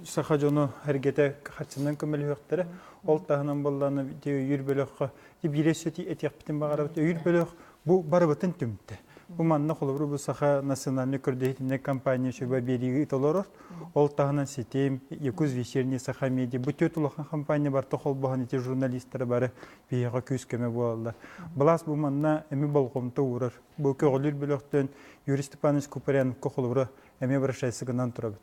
саха дьону эргэтэ харчынан көмөлөһүөхтэрэ. Ол таһынан буоллаана өйүүр бөлөххө биир өссө этиэхпитин баҕарабыт. Өйүүр бөлөх бу барыбытын түмтэ. Бу манна холобура бу Саха национальнай көрдөһүтүнэй компания үчүгэй биэриигэ толорор. Ол таһынан Ситим, Якутс вечерний Саха медиа бу түөрт улахан компания барыта холбоһон ити журналистары бары биһиэхэ күүс-көмө буолаллар. Былаас бу манна эми болҕомто уурар. Бу көҕүлүүр бөлөхтөн Юрий Степанович Куприяновка холобура эмиэ обращайсы гынан турабыт.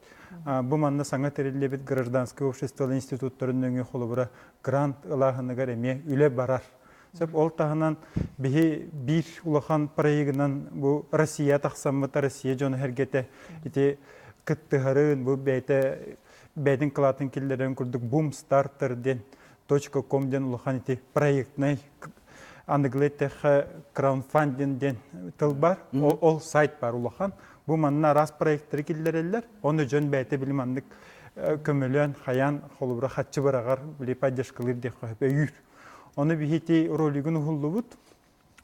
Бу манна саҥа тэриллибит гражданскай общество институттарын нөҥүө холобура грант ылааһыныгар эмиэ үлэ барар. Сөп ол таһынан биһи биир улахан проегынан бу Россия тахсаммыт Россия дьоно сэргэтэ ити кыттыһарын бу бэйэтэ бэйэтин кылаатын киллэрэн курдук бум стартер диэн точка ком диэн улахан ити проектнай аныгылыы эттэххэ краудфандинг диэн тыл бар ол сайт бар улахан бу манна араас проекттары киллэрэллэр оны дьон бэйэтэ били маннык көмөлөөн хайаан холобура хаччы быраҕар били поддержкалыыр диэххэ сөп өйүүр Ону биһити ролигын уһуллубут.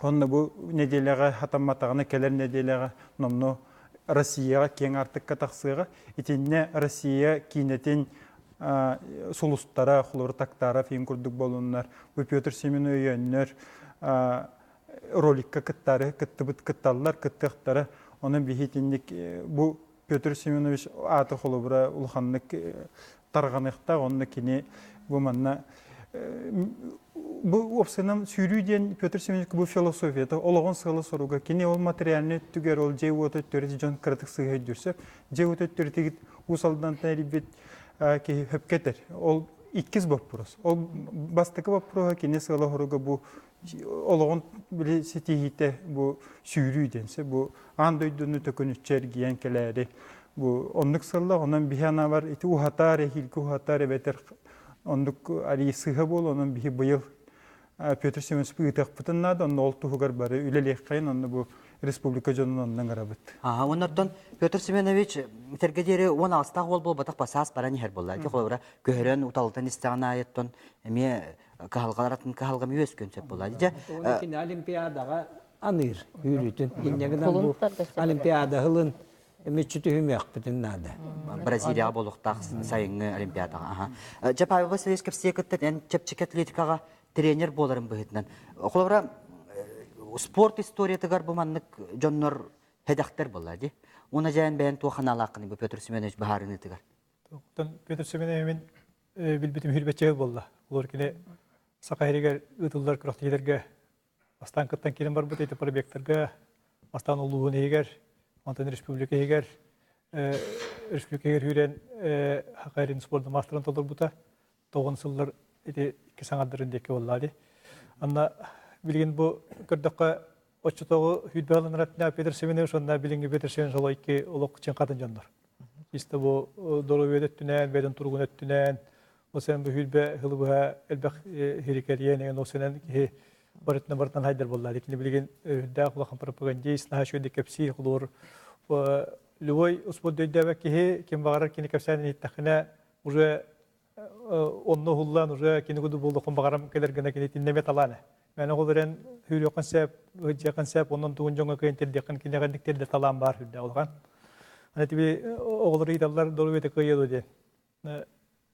Онно бу нэдиэлэҕэ хатамматаҕына кэлэр нэдиэлэҕэ номно Россияҕа киэҥ аартыкка тахсыаҕа. Итиннэ Россия киинэтин сулустара, холобур Тактаров иин курдук болуннар, бу Петр Семенович өйөөннөр роликка кыттары кыттыбыт кытталлар, кыттыахтара. Онон биһи итинник бу Петр Семенович ааты холобура улаханнык тарҕаныахтаах, онно кини бу манна бу уопсайынан сүүрүү диэн Петр Семенович бу философията, олоҕун сыала-соруга, кини ол материальнай өттүгэр, ол дьиэ уота өттүгэр дьон кыратык сыыһа өйдүүр сөп. Дьиэ уота өттүгэр тигит Уус Алдантан эрийбит киһи хөпкө этэр. Ол иккис боппуруос. Ол бастакы боппуруоһа кини сыала-соруга бу олоҕун били ситиһиитэ бу сүүрүү диэн бу аан дойдуну төкүнүччү эргийэн кэлээри бу оннук сылла онон биһи анаабар ити уһатаар эһиилги уһатаар эбэтэр оннук арии сыыһа буол онон биһи быйыл Петр Семенович ыытыахпытын наада онно ол туһугар бары үлэлиэххэйин онно бу республика дьонун онно ыҥырабыт. Аха, оннортон Петр Семенович сэргэ диэри 16-таах уол буолбатах басаас баран иһэр буолла. Ити холобура көһөрөн уталытан истэҕин аайыттан эмиэ кыһалҕалар атын кыһалҕам үөскүөн сөп буолла. Дьэ, Кини Олимпиадаҕа аныыр үүрүүтүн. Инньэ гынан бу Олимпиада сылын мүччү түһүмүөхпүтүн наада. Бразилияҕа буолуохтаах сайыҥҥы Олимпиадаҕа. Дьэ, Павел Васильевич кэпсиэ кытта эн чэпчэки атлетикаҕа тренер буоларын быһыытынан. Холобура, спорт историятыгар бу маннык дьоннор хэдэхтэр буолла дии. Уна дьээн бэйэн туох аналааххыный бу Петр Семенович баһаарыныытыгар? Петр Семенович мин билбитим хүрбэччэ буолла. Олор кини Саха сиригэр ыытыллар күрэхтэһиилэргэ бастаан кыттан киирэн барбыт ити пробегтарга бастаан улууһун иһигэр, онтон республика иһигэр республика иһигэр үүрэн Саха сирин спордун маастарын толорбута. Тоҕун сыллар ити икки саҥардарын диэки буолла дии. Анна билигин бу көрдөххө оччотооҕу сүүрбэ сылын Петр Семенович уонна билиҥҥи Петр Семенович ол икки олох чыҥхатын дьоннор. Чисто бу доруобуйа өттүнэн, бэйэтин туругун өттүнэн, ол сен бу сүүрбэ сылы быһа элбэх хирикэрийэн, эн ол сенен киһи барытынан барытынан хайдар буолла. Кини билигин үрдээх улахан пропагандист, наһаа үчүгэйдик кэпсиир, холобур любой успуорт өйдөөбөт киһи ким баҕарар кини кэпсээн иһиттэххинэ уже онно уһуллан уже кини куду буолуоххун баҕарам кэлэр гына кини итиннэ талаан Мээнэ ол эрэн сүүрүөххүн сөп, ыһдьыаххын сөп, онон тугун дьоҥҥо кыайан тирдиэххин киниэхэ тирдэ талаан баар үрдэ улахан. Аны тиби оҕолору ыыталлар доруобуйата кыайыа дуо диэн.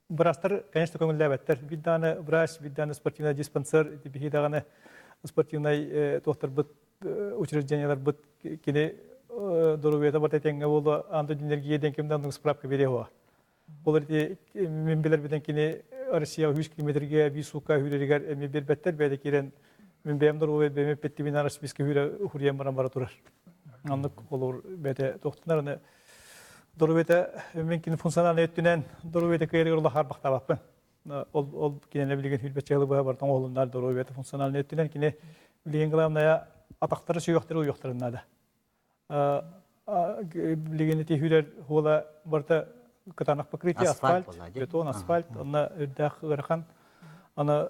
Быраастар, конечно, көҥүллээбэттэр. Биир даҕаны врач, биир даҕаны спортивный диспансер, биһиги даҕаны спортивнай туохтарбыт, учреждениеларбыт кини доруобуйата барыта этэҥҥэ буолуо, аан дойду энергия диэн ким да оннук справка биэриэ суоҕа. Ол ити мен билэрбитен кини Россия 100 километрге бир сука хүреригер эми бербеттер бэйде кирен мен бэйэм доруобай бэйэм эппеттибин арасписка хүрэ хуруйан баран бара турар. Аннык олор бэйте тохтунар аны доруобайта мен кини функциональный өттүнэн доруобайта кыйарыгар улахар бахтаабаппын. Ол ол кинини билигин хүрбэччэ сылы быһа бартан оҕолуннар доруобуйата функциональный өттүнэн кини билигин главное атахтары сүйүөхтэрэ уйуохтарын наада. Билигин ити хүрэр хуола барыта кытаанах покрытие асфальт, бетон, асфальт, онно үрдээх ыарахан. Аны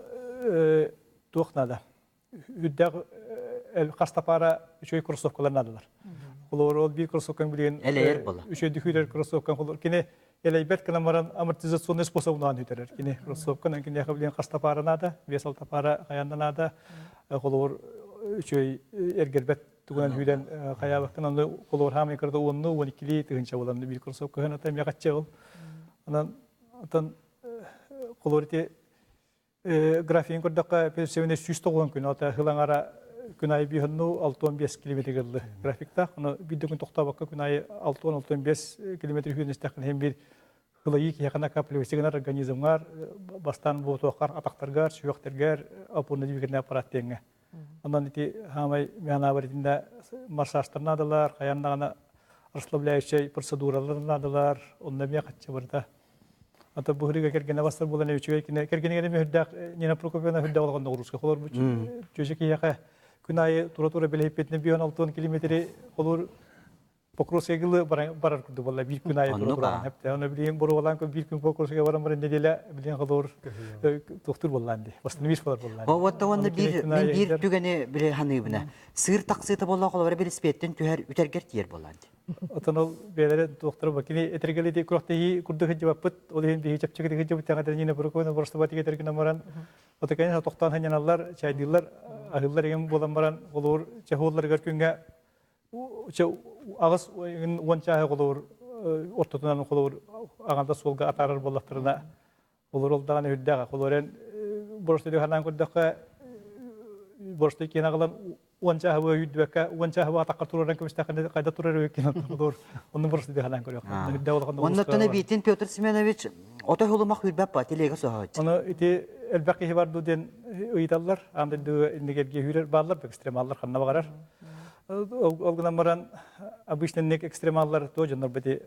туох наада? Үрдээх хаста пара үчүгэй кроссовкалар наадалар. Холобур, ол биир кроссовкаң билигин үчүгэйдик хүрэр кроссовкаң холобур кини элэйбэт гынан баран амортизационный способунан үтэрэр. Кини кроссовканан киниэхэ билигин хаста пара наада, биэс алта пара хайаан наада. Холобур, үчүгэй эргэрбэт тугунан хүрэн хайаабаккын аны холобур хаамай кырда уонну уон иккилии тыһыынча буолан биир кроссовка хыната эмиэ хачча ол. Онон отон холобур ити графигын көрдөххө пенсионер 190 күн ата хылаҥара күн айы биһонну 65 километр ыллы графиктаах ону биир күн тохтообокко күн айы 60-65 километр хүрэн истэххин иһин биир хылайыы киһиэхэ накапливайся гынар организмҥар бастаан буотуоххар атахтаргар сүһүөхтэргэр опорно-двигательный аппарат диэҥҥэ онон ити хаамай мианаабар итиннэ массажтар наадалар хайаан даҕаны расслабляющай процедуралар наадалар онно эмиэ хаччы барыта Ата бу хырыга кэргэнэ бастар буолан үчүгэй кине кэргэнигэр эми үрдээх Нина Прокопьевна үрдээх олоҕон ноҕурууска холорбут чүөчэ киһиэхэ күн аайы тура-тура билэһиппитинэ бион алтыан километри холуур Покровскайгылы барар курдук буолла биир күн аайы тура-тура хепте оны билигин боруолаан биир күн Покровскайга баран баран неделя билигин холуур тохтур буоллаан ди восстановить болар буоллаан. Вот уонна биир мен биир түгэни биле ханыыбына сыыр тахсыыта буолла холобура велосипедтен түһэр үтэргэр тиийэр буоллаан ди. Отон ол бэйэлэрэ туохтара ба кини этэргэлии күрэхтэһии курдук сылдьыбаппыт, ол иһин биһиги чэпчэкитик сылдьыбыт тэҥэтэр Нина Прокопьевна боростубатык этэр гынан баран, ото кэннэ тохтоон сынньаналлар, чайдыыллар, аһыыллар игин буолан баран, холобур чаһуолларыгар күҥҥэ чэ аҕыс уон чааһы холобур ортотунан холобур аҕанда суолга атаарар буоллахтарына, Олор ол даҕаны үрдээх. Холор эн боростуйдук санаан көрдөххө, боростуй киэн аҕалан уон чааһы үүрдүбэккэ, уон чааһы атахха тураран көмүстэххинэ хайда турар үөккин олор онну боростуйдук санаан көрүөх. Үрдээх улахан Оннуттан эбиитин Петр Семенович ото хулумах үрбэп ба телега соһооччу. Ону ити элбэх киһи бар дуу диэн ыйыталлар. Аан дойдуга иннигэргэ үүрэр бааллар, экстремаллар ханна баҕарар. Ол гынан баран обычно экстремаллар туо дьоннор бити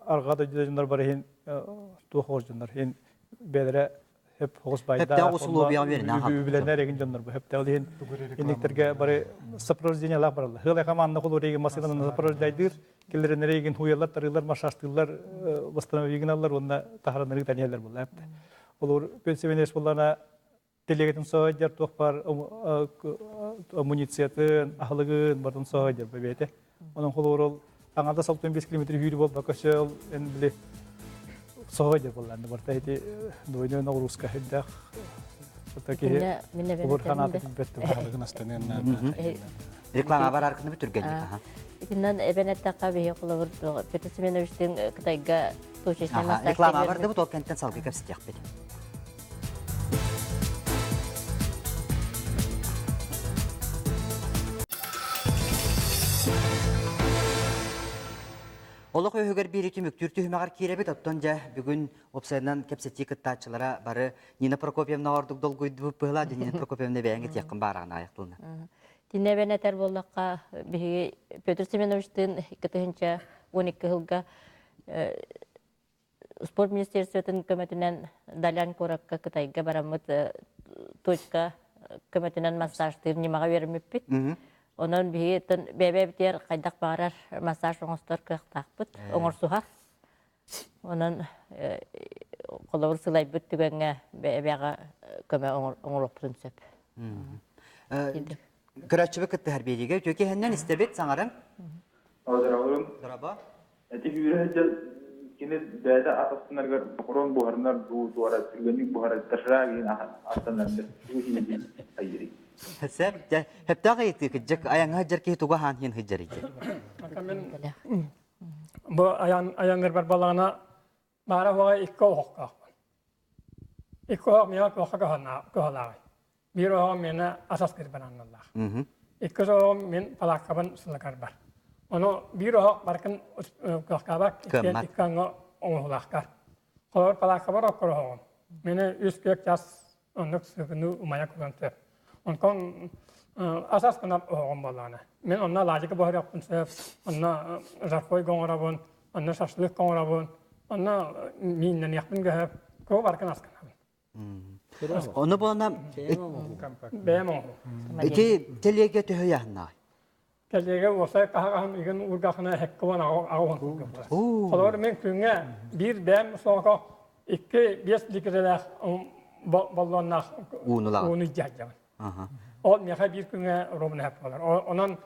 арҕаа дойду дьоннор бар иһин туох оҕус дьоннор иһин бэйэлэрэ хөп оҕус байдаах усулуобуйаҕа үөрэнэ үбүлэнэр эгин дьоннор бу хөптөөх иһин инниктэргэ бары сопровождениелаах бараллар хылай команда холур эгин масыынан сопровождайдыыр келлеренер эгин хуялар тарыылар машастыылар восстановигиналлар уонна таһаранары таниялар булла олор пенсионер буллана телегетин соһойдер туох бар амунициятын, аһылыгын барын соһойдер бэбиэтэ. Онон холобур ол аҥардас 65 километр сүүрүү буолбакка өссө эн били соһойдер буоллаанды барта ити двойной нагрузка үрдээх киһи холобур ханаата билбэт аһылыгын астаныан наада. Реклама бар аркыны бүтүргэнник. Итиннэн эбэн эттэххэ биһи холобур Петр Семеновичтыын Кытайга точечный массаж Реклама барды бу толкентен салгыы кэпсэтиэхпит. Олох өһүгэр биири түмүктүүр түһүмэҕэр киирэбит. Оттон дьэ бүгүн уопсайынан кэпсэтии кыттааччылара бары Нина Прокопьевна ордук долгуйдубут быһылаа. Нина Прокопьевна бэйэҥ этиэххин баараҕын аайахтылына. Тинэбэн этэр буоллахха, биһиги Петр Семеновичтыын 2012 сылга спорт министерствотын көмөтүнэн Далян куоракка Кытайга бараммыт точка көмөтүнэн массажтыыр ньымаҕа үөрэммиппит. Онон биһиги бэйэбитигэр хайдах баҕарар массаж оҥостор кыахтаахпыт, оҥорсуһар. Онон холобур сылайбыт түгэҥҥэ бэйэҕэ көмө оҥоруохпутун сөп. Көрөөччүбүт кыттыһар биэриигэ үтүө киһиннэн истэбит саҥарыҥ. Здравствуйте. Дороба. Эти үүрэ сылдьан кини бэйэтэ ас астынарыгар бокуруон буһарынар дуу, туора түргэнник буһарар доширак иһин астанар тугу иһин айырый. Сөп, дьэ, сөптөөх ыйытыы кырдьык айаҥҥа сылдьар киһи тугу аһаан иһин сылдьарый дии. Бу айан айаннарбар балаҕана баара уоҕа икки оһохтоохпун. Икки оһох миэхэ туохха кыһалааҕый? Биир оһоҕум миэнэ ас астыырбар аналлаах. Иккис оһоҕум мин палааккабын сылыгарбар. Ону биир оһох барытын кыахтаабат, икки аҥы оҥоһулаахтар. Холор палааккабар оккороһоҕум. Мени үс күөк час оннук сыгыны умайа куран сөп. Онтон асас гынар оһоҕум буоллаҕына. Мен онно алаадьыга буһарыахпын сөп, онно жаркой оҥоробун, онно шашлык оҥоробун, онно мииннэниэхпин көһөп, кого баркын асканабын. Ону буолна Бэйэм оҥоһум. Ити телеге төһө яһыннаҕай? Телеге уосай таһаҕаһым игин ургахына хеккуан аҕуһун курдук. Холобур мен күҥҥэ биир бэйэм соҕото икки биэс литрэлээх боллуоннаах ууну дьаһдьабын. Ол миэхэ биир күҥҥэ ровно хэп буолар. Онон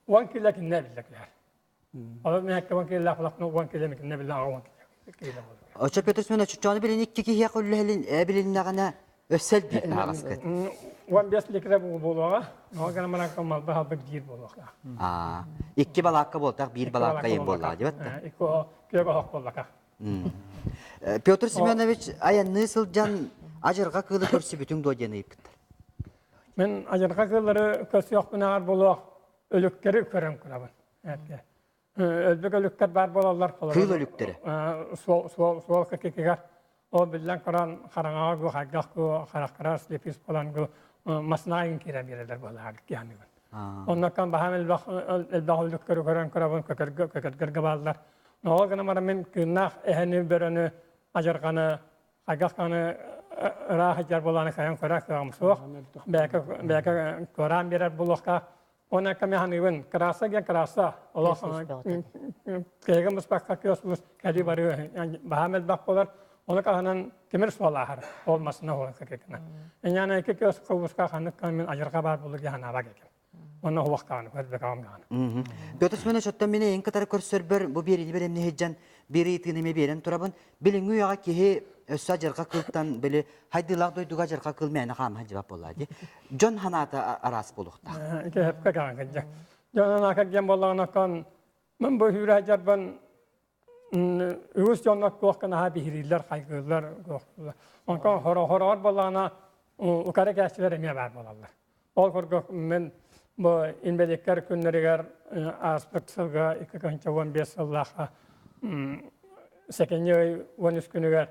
10 кило кинне биллэ кэлэр. Ол миэхэ 10 кило булахна 10 кило кинне биллэ 10 кило буолар. Очо Петр Семенович чочону билин икки киһиэхэ үллэһилин билиннэҕинэ өссө элбиир таһаҕаскыт. 15 литра буолуоҕа. Ол гынан баран малба халбык диир буолуохтаах. Аа, икки балаакка буолтах, биир балаакка иһин буоллаҕа дибэт да. Икки күөх оһох буоллака. Петр Семенович айанныы сылдьан адьырҕа кыылы көрсүбүтүҥ дуо диэн ыйыппыттар. Мен адьырҕа кыыллары көрсүөхпүнээҕэр буолуох өлүктэри көрөн турабын. Өлбүк өлүктэр баар буолаллар. Кыыл өлүктэрэ. Суол суол суол кикигэр ол биллэн көрөн хараҥаҕа гу хайдах гу харахтара слепис буолан гу маснаайын киирэн биэрэллэр буолаҕа киһаныгын. Онноккон баһаам элбэх элбэх өлүктэри көрөн көрөбүн көтөргө көтөргөргө бааллар. Ол гынан баран мин кыыннаах эһэни бөрөнү ажырҕаны хайдах даҕаны ыраах сылдьар буолааны кайан көрөр кыаҕым суох. Бэйэкэ бэйэкэ куораан биэрэр буолуохтаах. Уонна кэми ханыыбын краса диэн краса олох кэһиги муспакка күөс ус кэлии барыы баһаам элбэх буолар. Ону таһынан тимир суол ааһар ол масына хула кыкыкына. Иньяна икки күөс кубуска ханнык мин ажырга баар булу ханаабак этим. Онно хуахтааны көрбөкөҕүм даҕаны. Петр Семенович, оттон мин эйин кытары көрсөрбөр бу биэриини бэлэмни сылдьан биир ыйытыыны эмиэ биэрэн турабын. Билиҥҥи үйэҕэ киһи өссө адьырҕа кыылтан били хайдыылаах дойдуга адьырҕа кыыл мээнэ хаама сылдьыбат буоллаа дии. Дьон санаата араас буолуохтаах. Ити сөпкө каҕан кырдьык. Дьон санаата диэн буоллаҕына оттон мин бу сүүрэ сылдьарбын үгүс дьоннор туох гынаһа биһирииллэр, хайгыыллар, онтон хороҕор буоллаҕына укара кээччилэр эмиэ баар буолаллар. Ол курдук мин бу инбэлииттэр күннэригэр ааспыт сылга 2015 сыллаахха сэтинньи ый 13 күнүгэр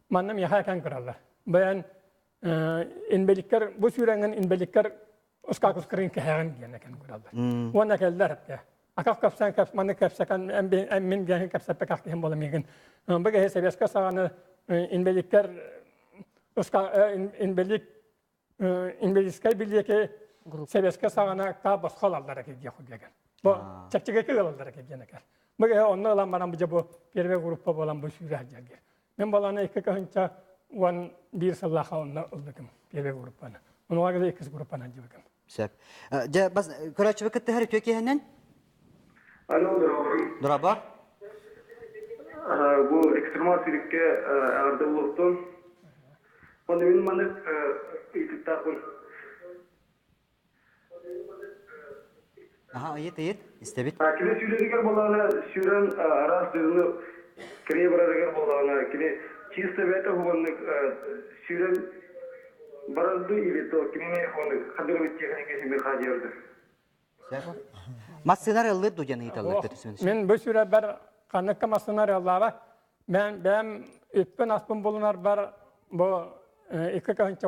манна миэхэ этэн тураллар. Бэйэн инбэлииттэр бу сүүрэҥҥин инбэлииттэр ускаакускарын кэһэҕин диэн этэн тураллар. Уонна кэллэр эттэ. Аках кэпсээн кэпс маны кэпсэкэн мин диэн кэпсэппэках киһим буола миигин. Бу киһи сэбиэскэ саҕаны инбэлииттэр инбэлиит инбэлиитскэй билиэки сэбиэскэ саҕана та босхо ылаллара кирдиэх курдугар. Бу чэпчэки ылаллара кирдиэн экэр. Бу онно ылан баран бу бу первый группа буолан бу сүүрэ сылдьар. Мен баланы икки кыһынча уон биир сыллаха онно ылбытым первый группаны. Онуга гыла иккис группанан дьыбытым. Сөп. Дьэ, бас көрөөччүбүт кыттыһар үтүө киэһэнэн. Алло, дорообо. Дорообо. Бу экстремал сирикке аҕарда булуохтун. Онно мин маннык ыйытыктаахпын. Аха, ыйыт, ыйыт, истэбит. Кини сүүрэригэр буоллаҕына, сүүрэн араас дойдуну кэрийэ барарыгар буоллаҕына, кини чисто бэйэтэ уһуганнык сүүрэн барарды или то кинини уһуганнык хадырыбыт техника симир хаадьыарды. Массыына арыаллыыр дуу диэн ыйыталлар Петр Семенович. Мин бу сүүрэрбэр ханнык да массыына арыаллаабат. Мен бэйэм үппүн-аспын булунарбар бу 2 14,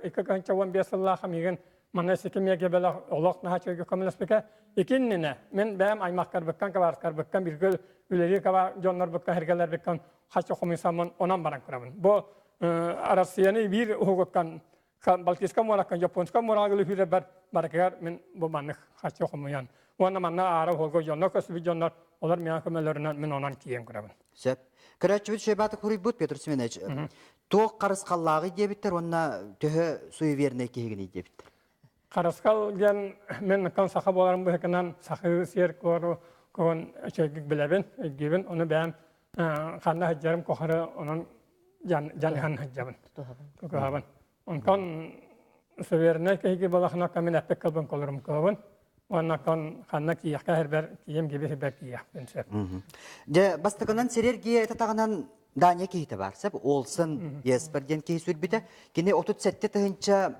2 15 сыллаах миигин манна ситимиэгэ бэлэх олох наһаа үчүгэй көмөлөспүтэ. Икиннинэ мин бэйэм аймахтарбыккан, кабаарыстарбыккан, биргэ үлэлиир каба дьоннорбуккан, сэргэлэрбиккан хаччы хомуйсаммын онон баран көрөбүн. Бу Россияны биир уһугуттан Балтийскай муоракка, Японскай муораҕа үлүһүрэр барытыгар мин бу маннык харчы хомуйан уонна манна аара уһуга дьоннор көстүбүт дьоннор олор миэхэ көмөлөрүнэн мин онон тиийэн көрөбүн. Сөп. Көрөөччүбүт Шебаты хуруйбут Петр Семенович. Туох харысхаллааҕый диэбиттэр уонна төһө суевернай киһигиний диэбиттэр. Харысхал диэн мин оттон саха буоларым быһыытынан сахыы сиэр куору куһун үчүгэйдик билэбин, өйдүүбүн. Ону бэйэм ханна сылдьарым кохары онон дьаныһан сылдьабын. Тутуһабын. Онтон сувереннай киһиги балахына мин эппит кылбын колорум кылабын. Уонна ханна киэхкэ хэрбэр кием гиби хэрбэр киэхпин сөп. Дьэ, бастакынан сэрергия татаҕынан Дания киһитэ бар, сөп Олсен Еспер диэн киһи сүрбүтэ. Кини 37 тыһынча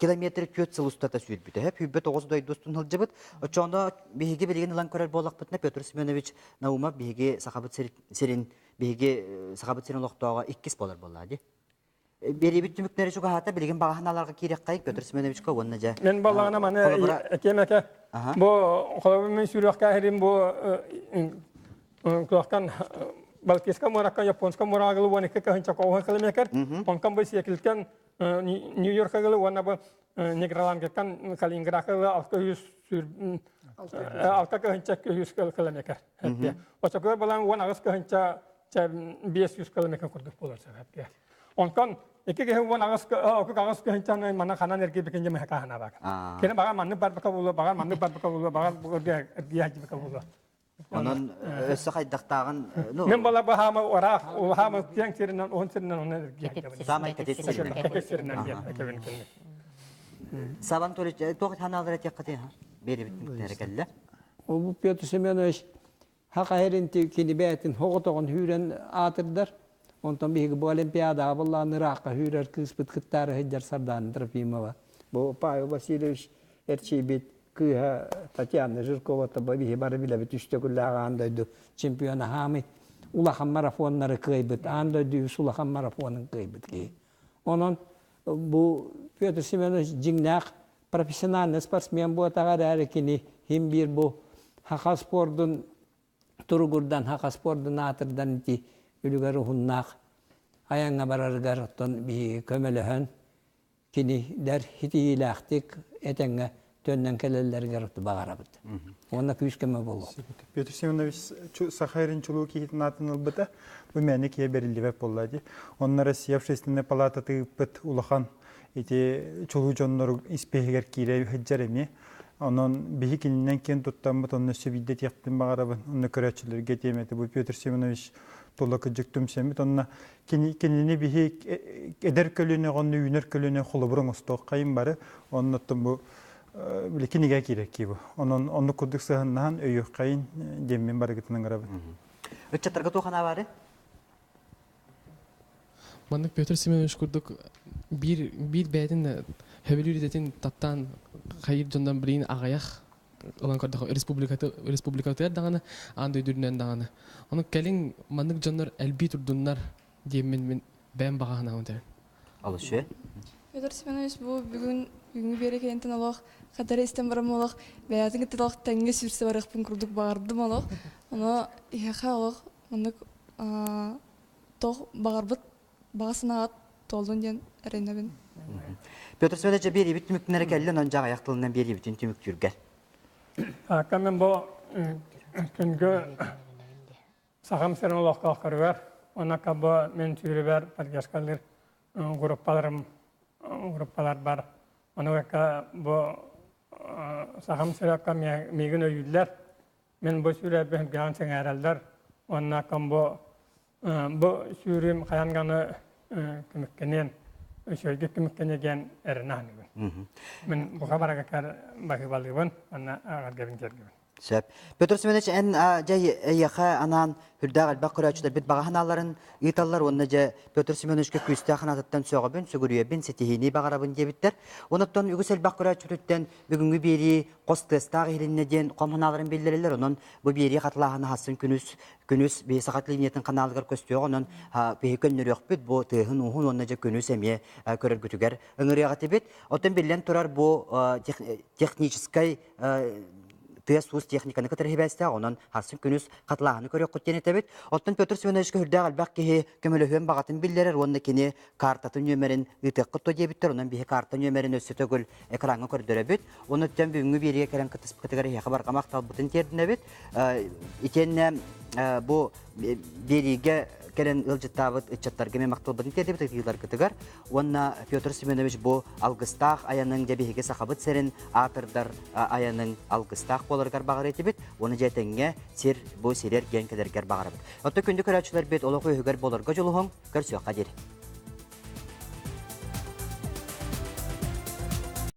километр 4 сыл устата сүүрбүтэ. Сүүрбэ тоҕус дойду устун сылдьыбыт. Оччоҕуна биһиги билигин ылан көрөр буоллахпытына Петр Семенович Наумов биһиги Сахабыт сирин биһиги Сахабыт сирин олохтооҕо иккис буолар буоллаа дии. Биэриибит түмүктэрэ чугаһаата, билигин баҕаһыналарга киириэххэй Петр Семеновичка уонна дьэ Мен балаҕана маны этиэм этэ. Бу холобур мен сүрүөхкэ иһирим бу куохтан Балтийскай муоракка Японскай муорагылы 12 кыһынча коҕуһун километр, онтон бу Сиэкилтэн Нью-Йоркагылы уонна бу Негролангеттан Калининградка 600 6 кыһынча 200 километр. Очокугар балан 18 кыһынча 500 километр курдук болар сөп. Онтон икки киһи 18 кыһынчаны мана ханан эргийбикин дьэ мыһакаһына бак. Кини баҕар маннык барбака буолуо, баҕар маннык барбака буолуо, баҕар эргийэ буолуо. Онон өссө хайдахтааҕын ну Мен бала баһаама ораах улаһаама киэҥ сиринэн уһун сиринэн онон эргийэ Саамай кэтит сиринэн. Кэтит сиринэн диэн этебин кэннэ. Сабан Анатольевич, туох ханаалара этиэххитий Биэрибит түмүктэрэ кэллэ. Ол Петр Семенович Хаха иһэрин кини бэйэтин оҕотоҕун үүрэн аатырдар. Онтон биһиги бу Олимпиадаҕа былаан ыраахха үүрэр кыыспыт кыттаары сылдьар Сардаана Трофимова. Бу Павел Васильевич эрчийбит кыыһа Татьяна Жиркова биһи бары билэбит үс төгүллээх аан дойду чемпиона хаамый улахан марафоннары кыайбыт, аан дойду үс улахан марафонун кыайбыт киһи. Онон бу Петр Семенович дьиҥнээх профессиональный спортсмен буотаҕа эрээри кини хим биир бу хаха спордун туругурдан хаха спордун аатырдан ити үлүгэр уһуннаах айаҥҥа барарыгар оттон биһиги көмөлөһөн кинилэр ситиһиилээхтик этэҥҥэ төннөн кэлэллэригэр баҕарабыт. Уонна күүс көмө буолуо. Петр Семенович Саха сирин чулуу киһитин аатын ылбыта. Бу мээнэ киһи бэриллибэт буолла дии. Онно Россия общественнай палаата ыыппыт улахан ити чулуу дьоннору испииһигэр киирэ сылдьар эмиэ. Онон биһи кининэн киэн туттаммыт, онно өссө биирдэ этиэхпин баҕарабын. Онно көрөөччүлэргэ этиэм этэ. Бу Петр Семенович тула кырдьык түмсэммит. Онно кинини биһи эдэр көлүөнэ онно үүнэр көлүөнэ холобур оҥостуоххайын бары. Оннуттан бу били кинигэ киирэр кии бу. Онон оннук курдук сыһаннаһан өйүөххэйин диэммин барыгытын ыҥырабын. Ыччаттарга туох анаа баары? Маннык Петр Семенович курдук биир биир бэйэтин хөбүлүүр идэтин таптаан хайыр дьоннон билигин аҕыйах ылан көрдөххө республикаты республикатыгар даҕаны аан дойду үрдүнэн даҕаны ону кэлин маннык дьоннор элбии турдуннар диэммин мин бэйэм баҕа санаабын этэбин. Алышэ. Петр Семенович бу бүгүн бүгүҥҥү биэрэкэйинтэн олох хатары истэн барам олох бэйэтин кытта олох тэҥҥэ сүүрсэ барыахпын курдук баҕардым олох. Ону иһэхэ олох Оннук тоҕ баҕарбыт баҕа санааҕыт туоллун диэн эрэнэбин. Петр Семенович биэриибит түмүктэнэрэ кэллэ, онон дьаҕайах тылынан биэриибитин түмүктүүргэр. Мен бу күнгө сахам сирин олохтоохторугар, онакка бу мен сүүрүбэр поддержкалыр группаларым группалар бар. Онуга бу сахам сиракка миигин өйүүллэр. Мин бу сүүрэрбин гаан сэҥээрэллэр уонна бу бу сүүрүүм хайаан ганы түмүктэниэн үчүгэйдик түмүктэниэ диэн эрэнэ саныыбын. Мин бука барыгар баһыыбалыыбын уонна аҕаргабын тиэргэбин. Сөп. Петр Семенович, эн дьэ эйиэхэ анаан үрдээх элбэх көрөөччүлэрбит баҕа санааларын ыыталлар уонна дьэ Петр Семеновичка күүстээх санаатыттан сөҕөбүн, сүгүрүйэбин, ситиһиини баҕарабын диэбиттэр. Онуттан үгүс элбэх көрөөччүтүттэн бүгүҥҥү биэрии хос тыастаах иһилиннэ диэн хом санааларын биллэрэллэр. Онон бу биэрии хатылааһына хассын күнүс күнүс биһи саха линиятын каналыгар көстүөх, онон биһи көннөрүөхпүт бу тыаһын ууһун уонна дьэ күнүс эмиэ көрөргүтүгэр ыҥырыаҕа этибит. Оттон биллэн турар бу техническай тыас-уус техниканы кытары сибээстээх, онон хассын күнүс хатылааһыны көрүөххүт диэн этэбит. Оттон Петр Семеновичка үрдээх элбэх киһи көмөлөһүөн баҕатын биллэрэр уонна кини картатын нүөмэрин ыытыаххыт дуо диэбиттэр, онон биһи карта нүөмэрин өссө төгүл экраҥҥа көрдөрөбүт. Онон бүгүҥҥү биэриигэ кэлэн кыттыспыккытыгар эһиэхэ барҕа махталбытын тиэрдинэбит. Итиэннэ бу биэриигэ кэлэн ыалдьыттаабыт ыччаттарга эмиэ махталбытын тиэрдэбит ыйытыыларгытыгар. Уонна Петр Семенович бу алгыстаах айаныҥ дьэ биһиги Сахабыт сирин аатырдар айаныҥ алгыстаах буоларыгар баҕар этибит. Уонна дьэ этэҥҥэ сир бу сири эргийэн кэлэргэр баҕарабыт. Оттон күндү көрөөччүлэрбит олох үөһүгэр буоларга дьулуһуҥ, көрсүөххэ диэри.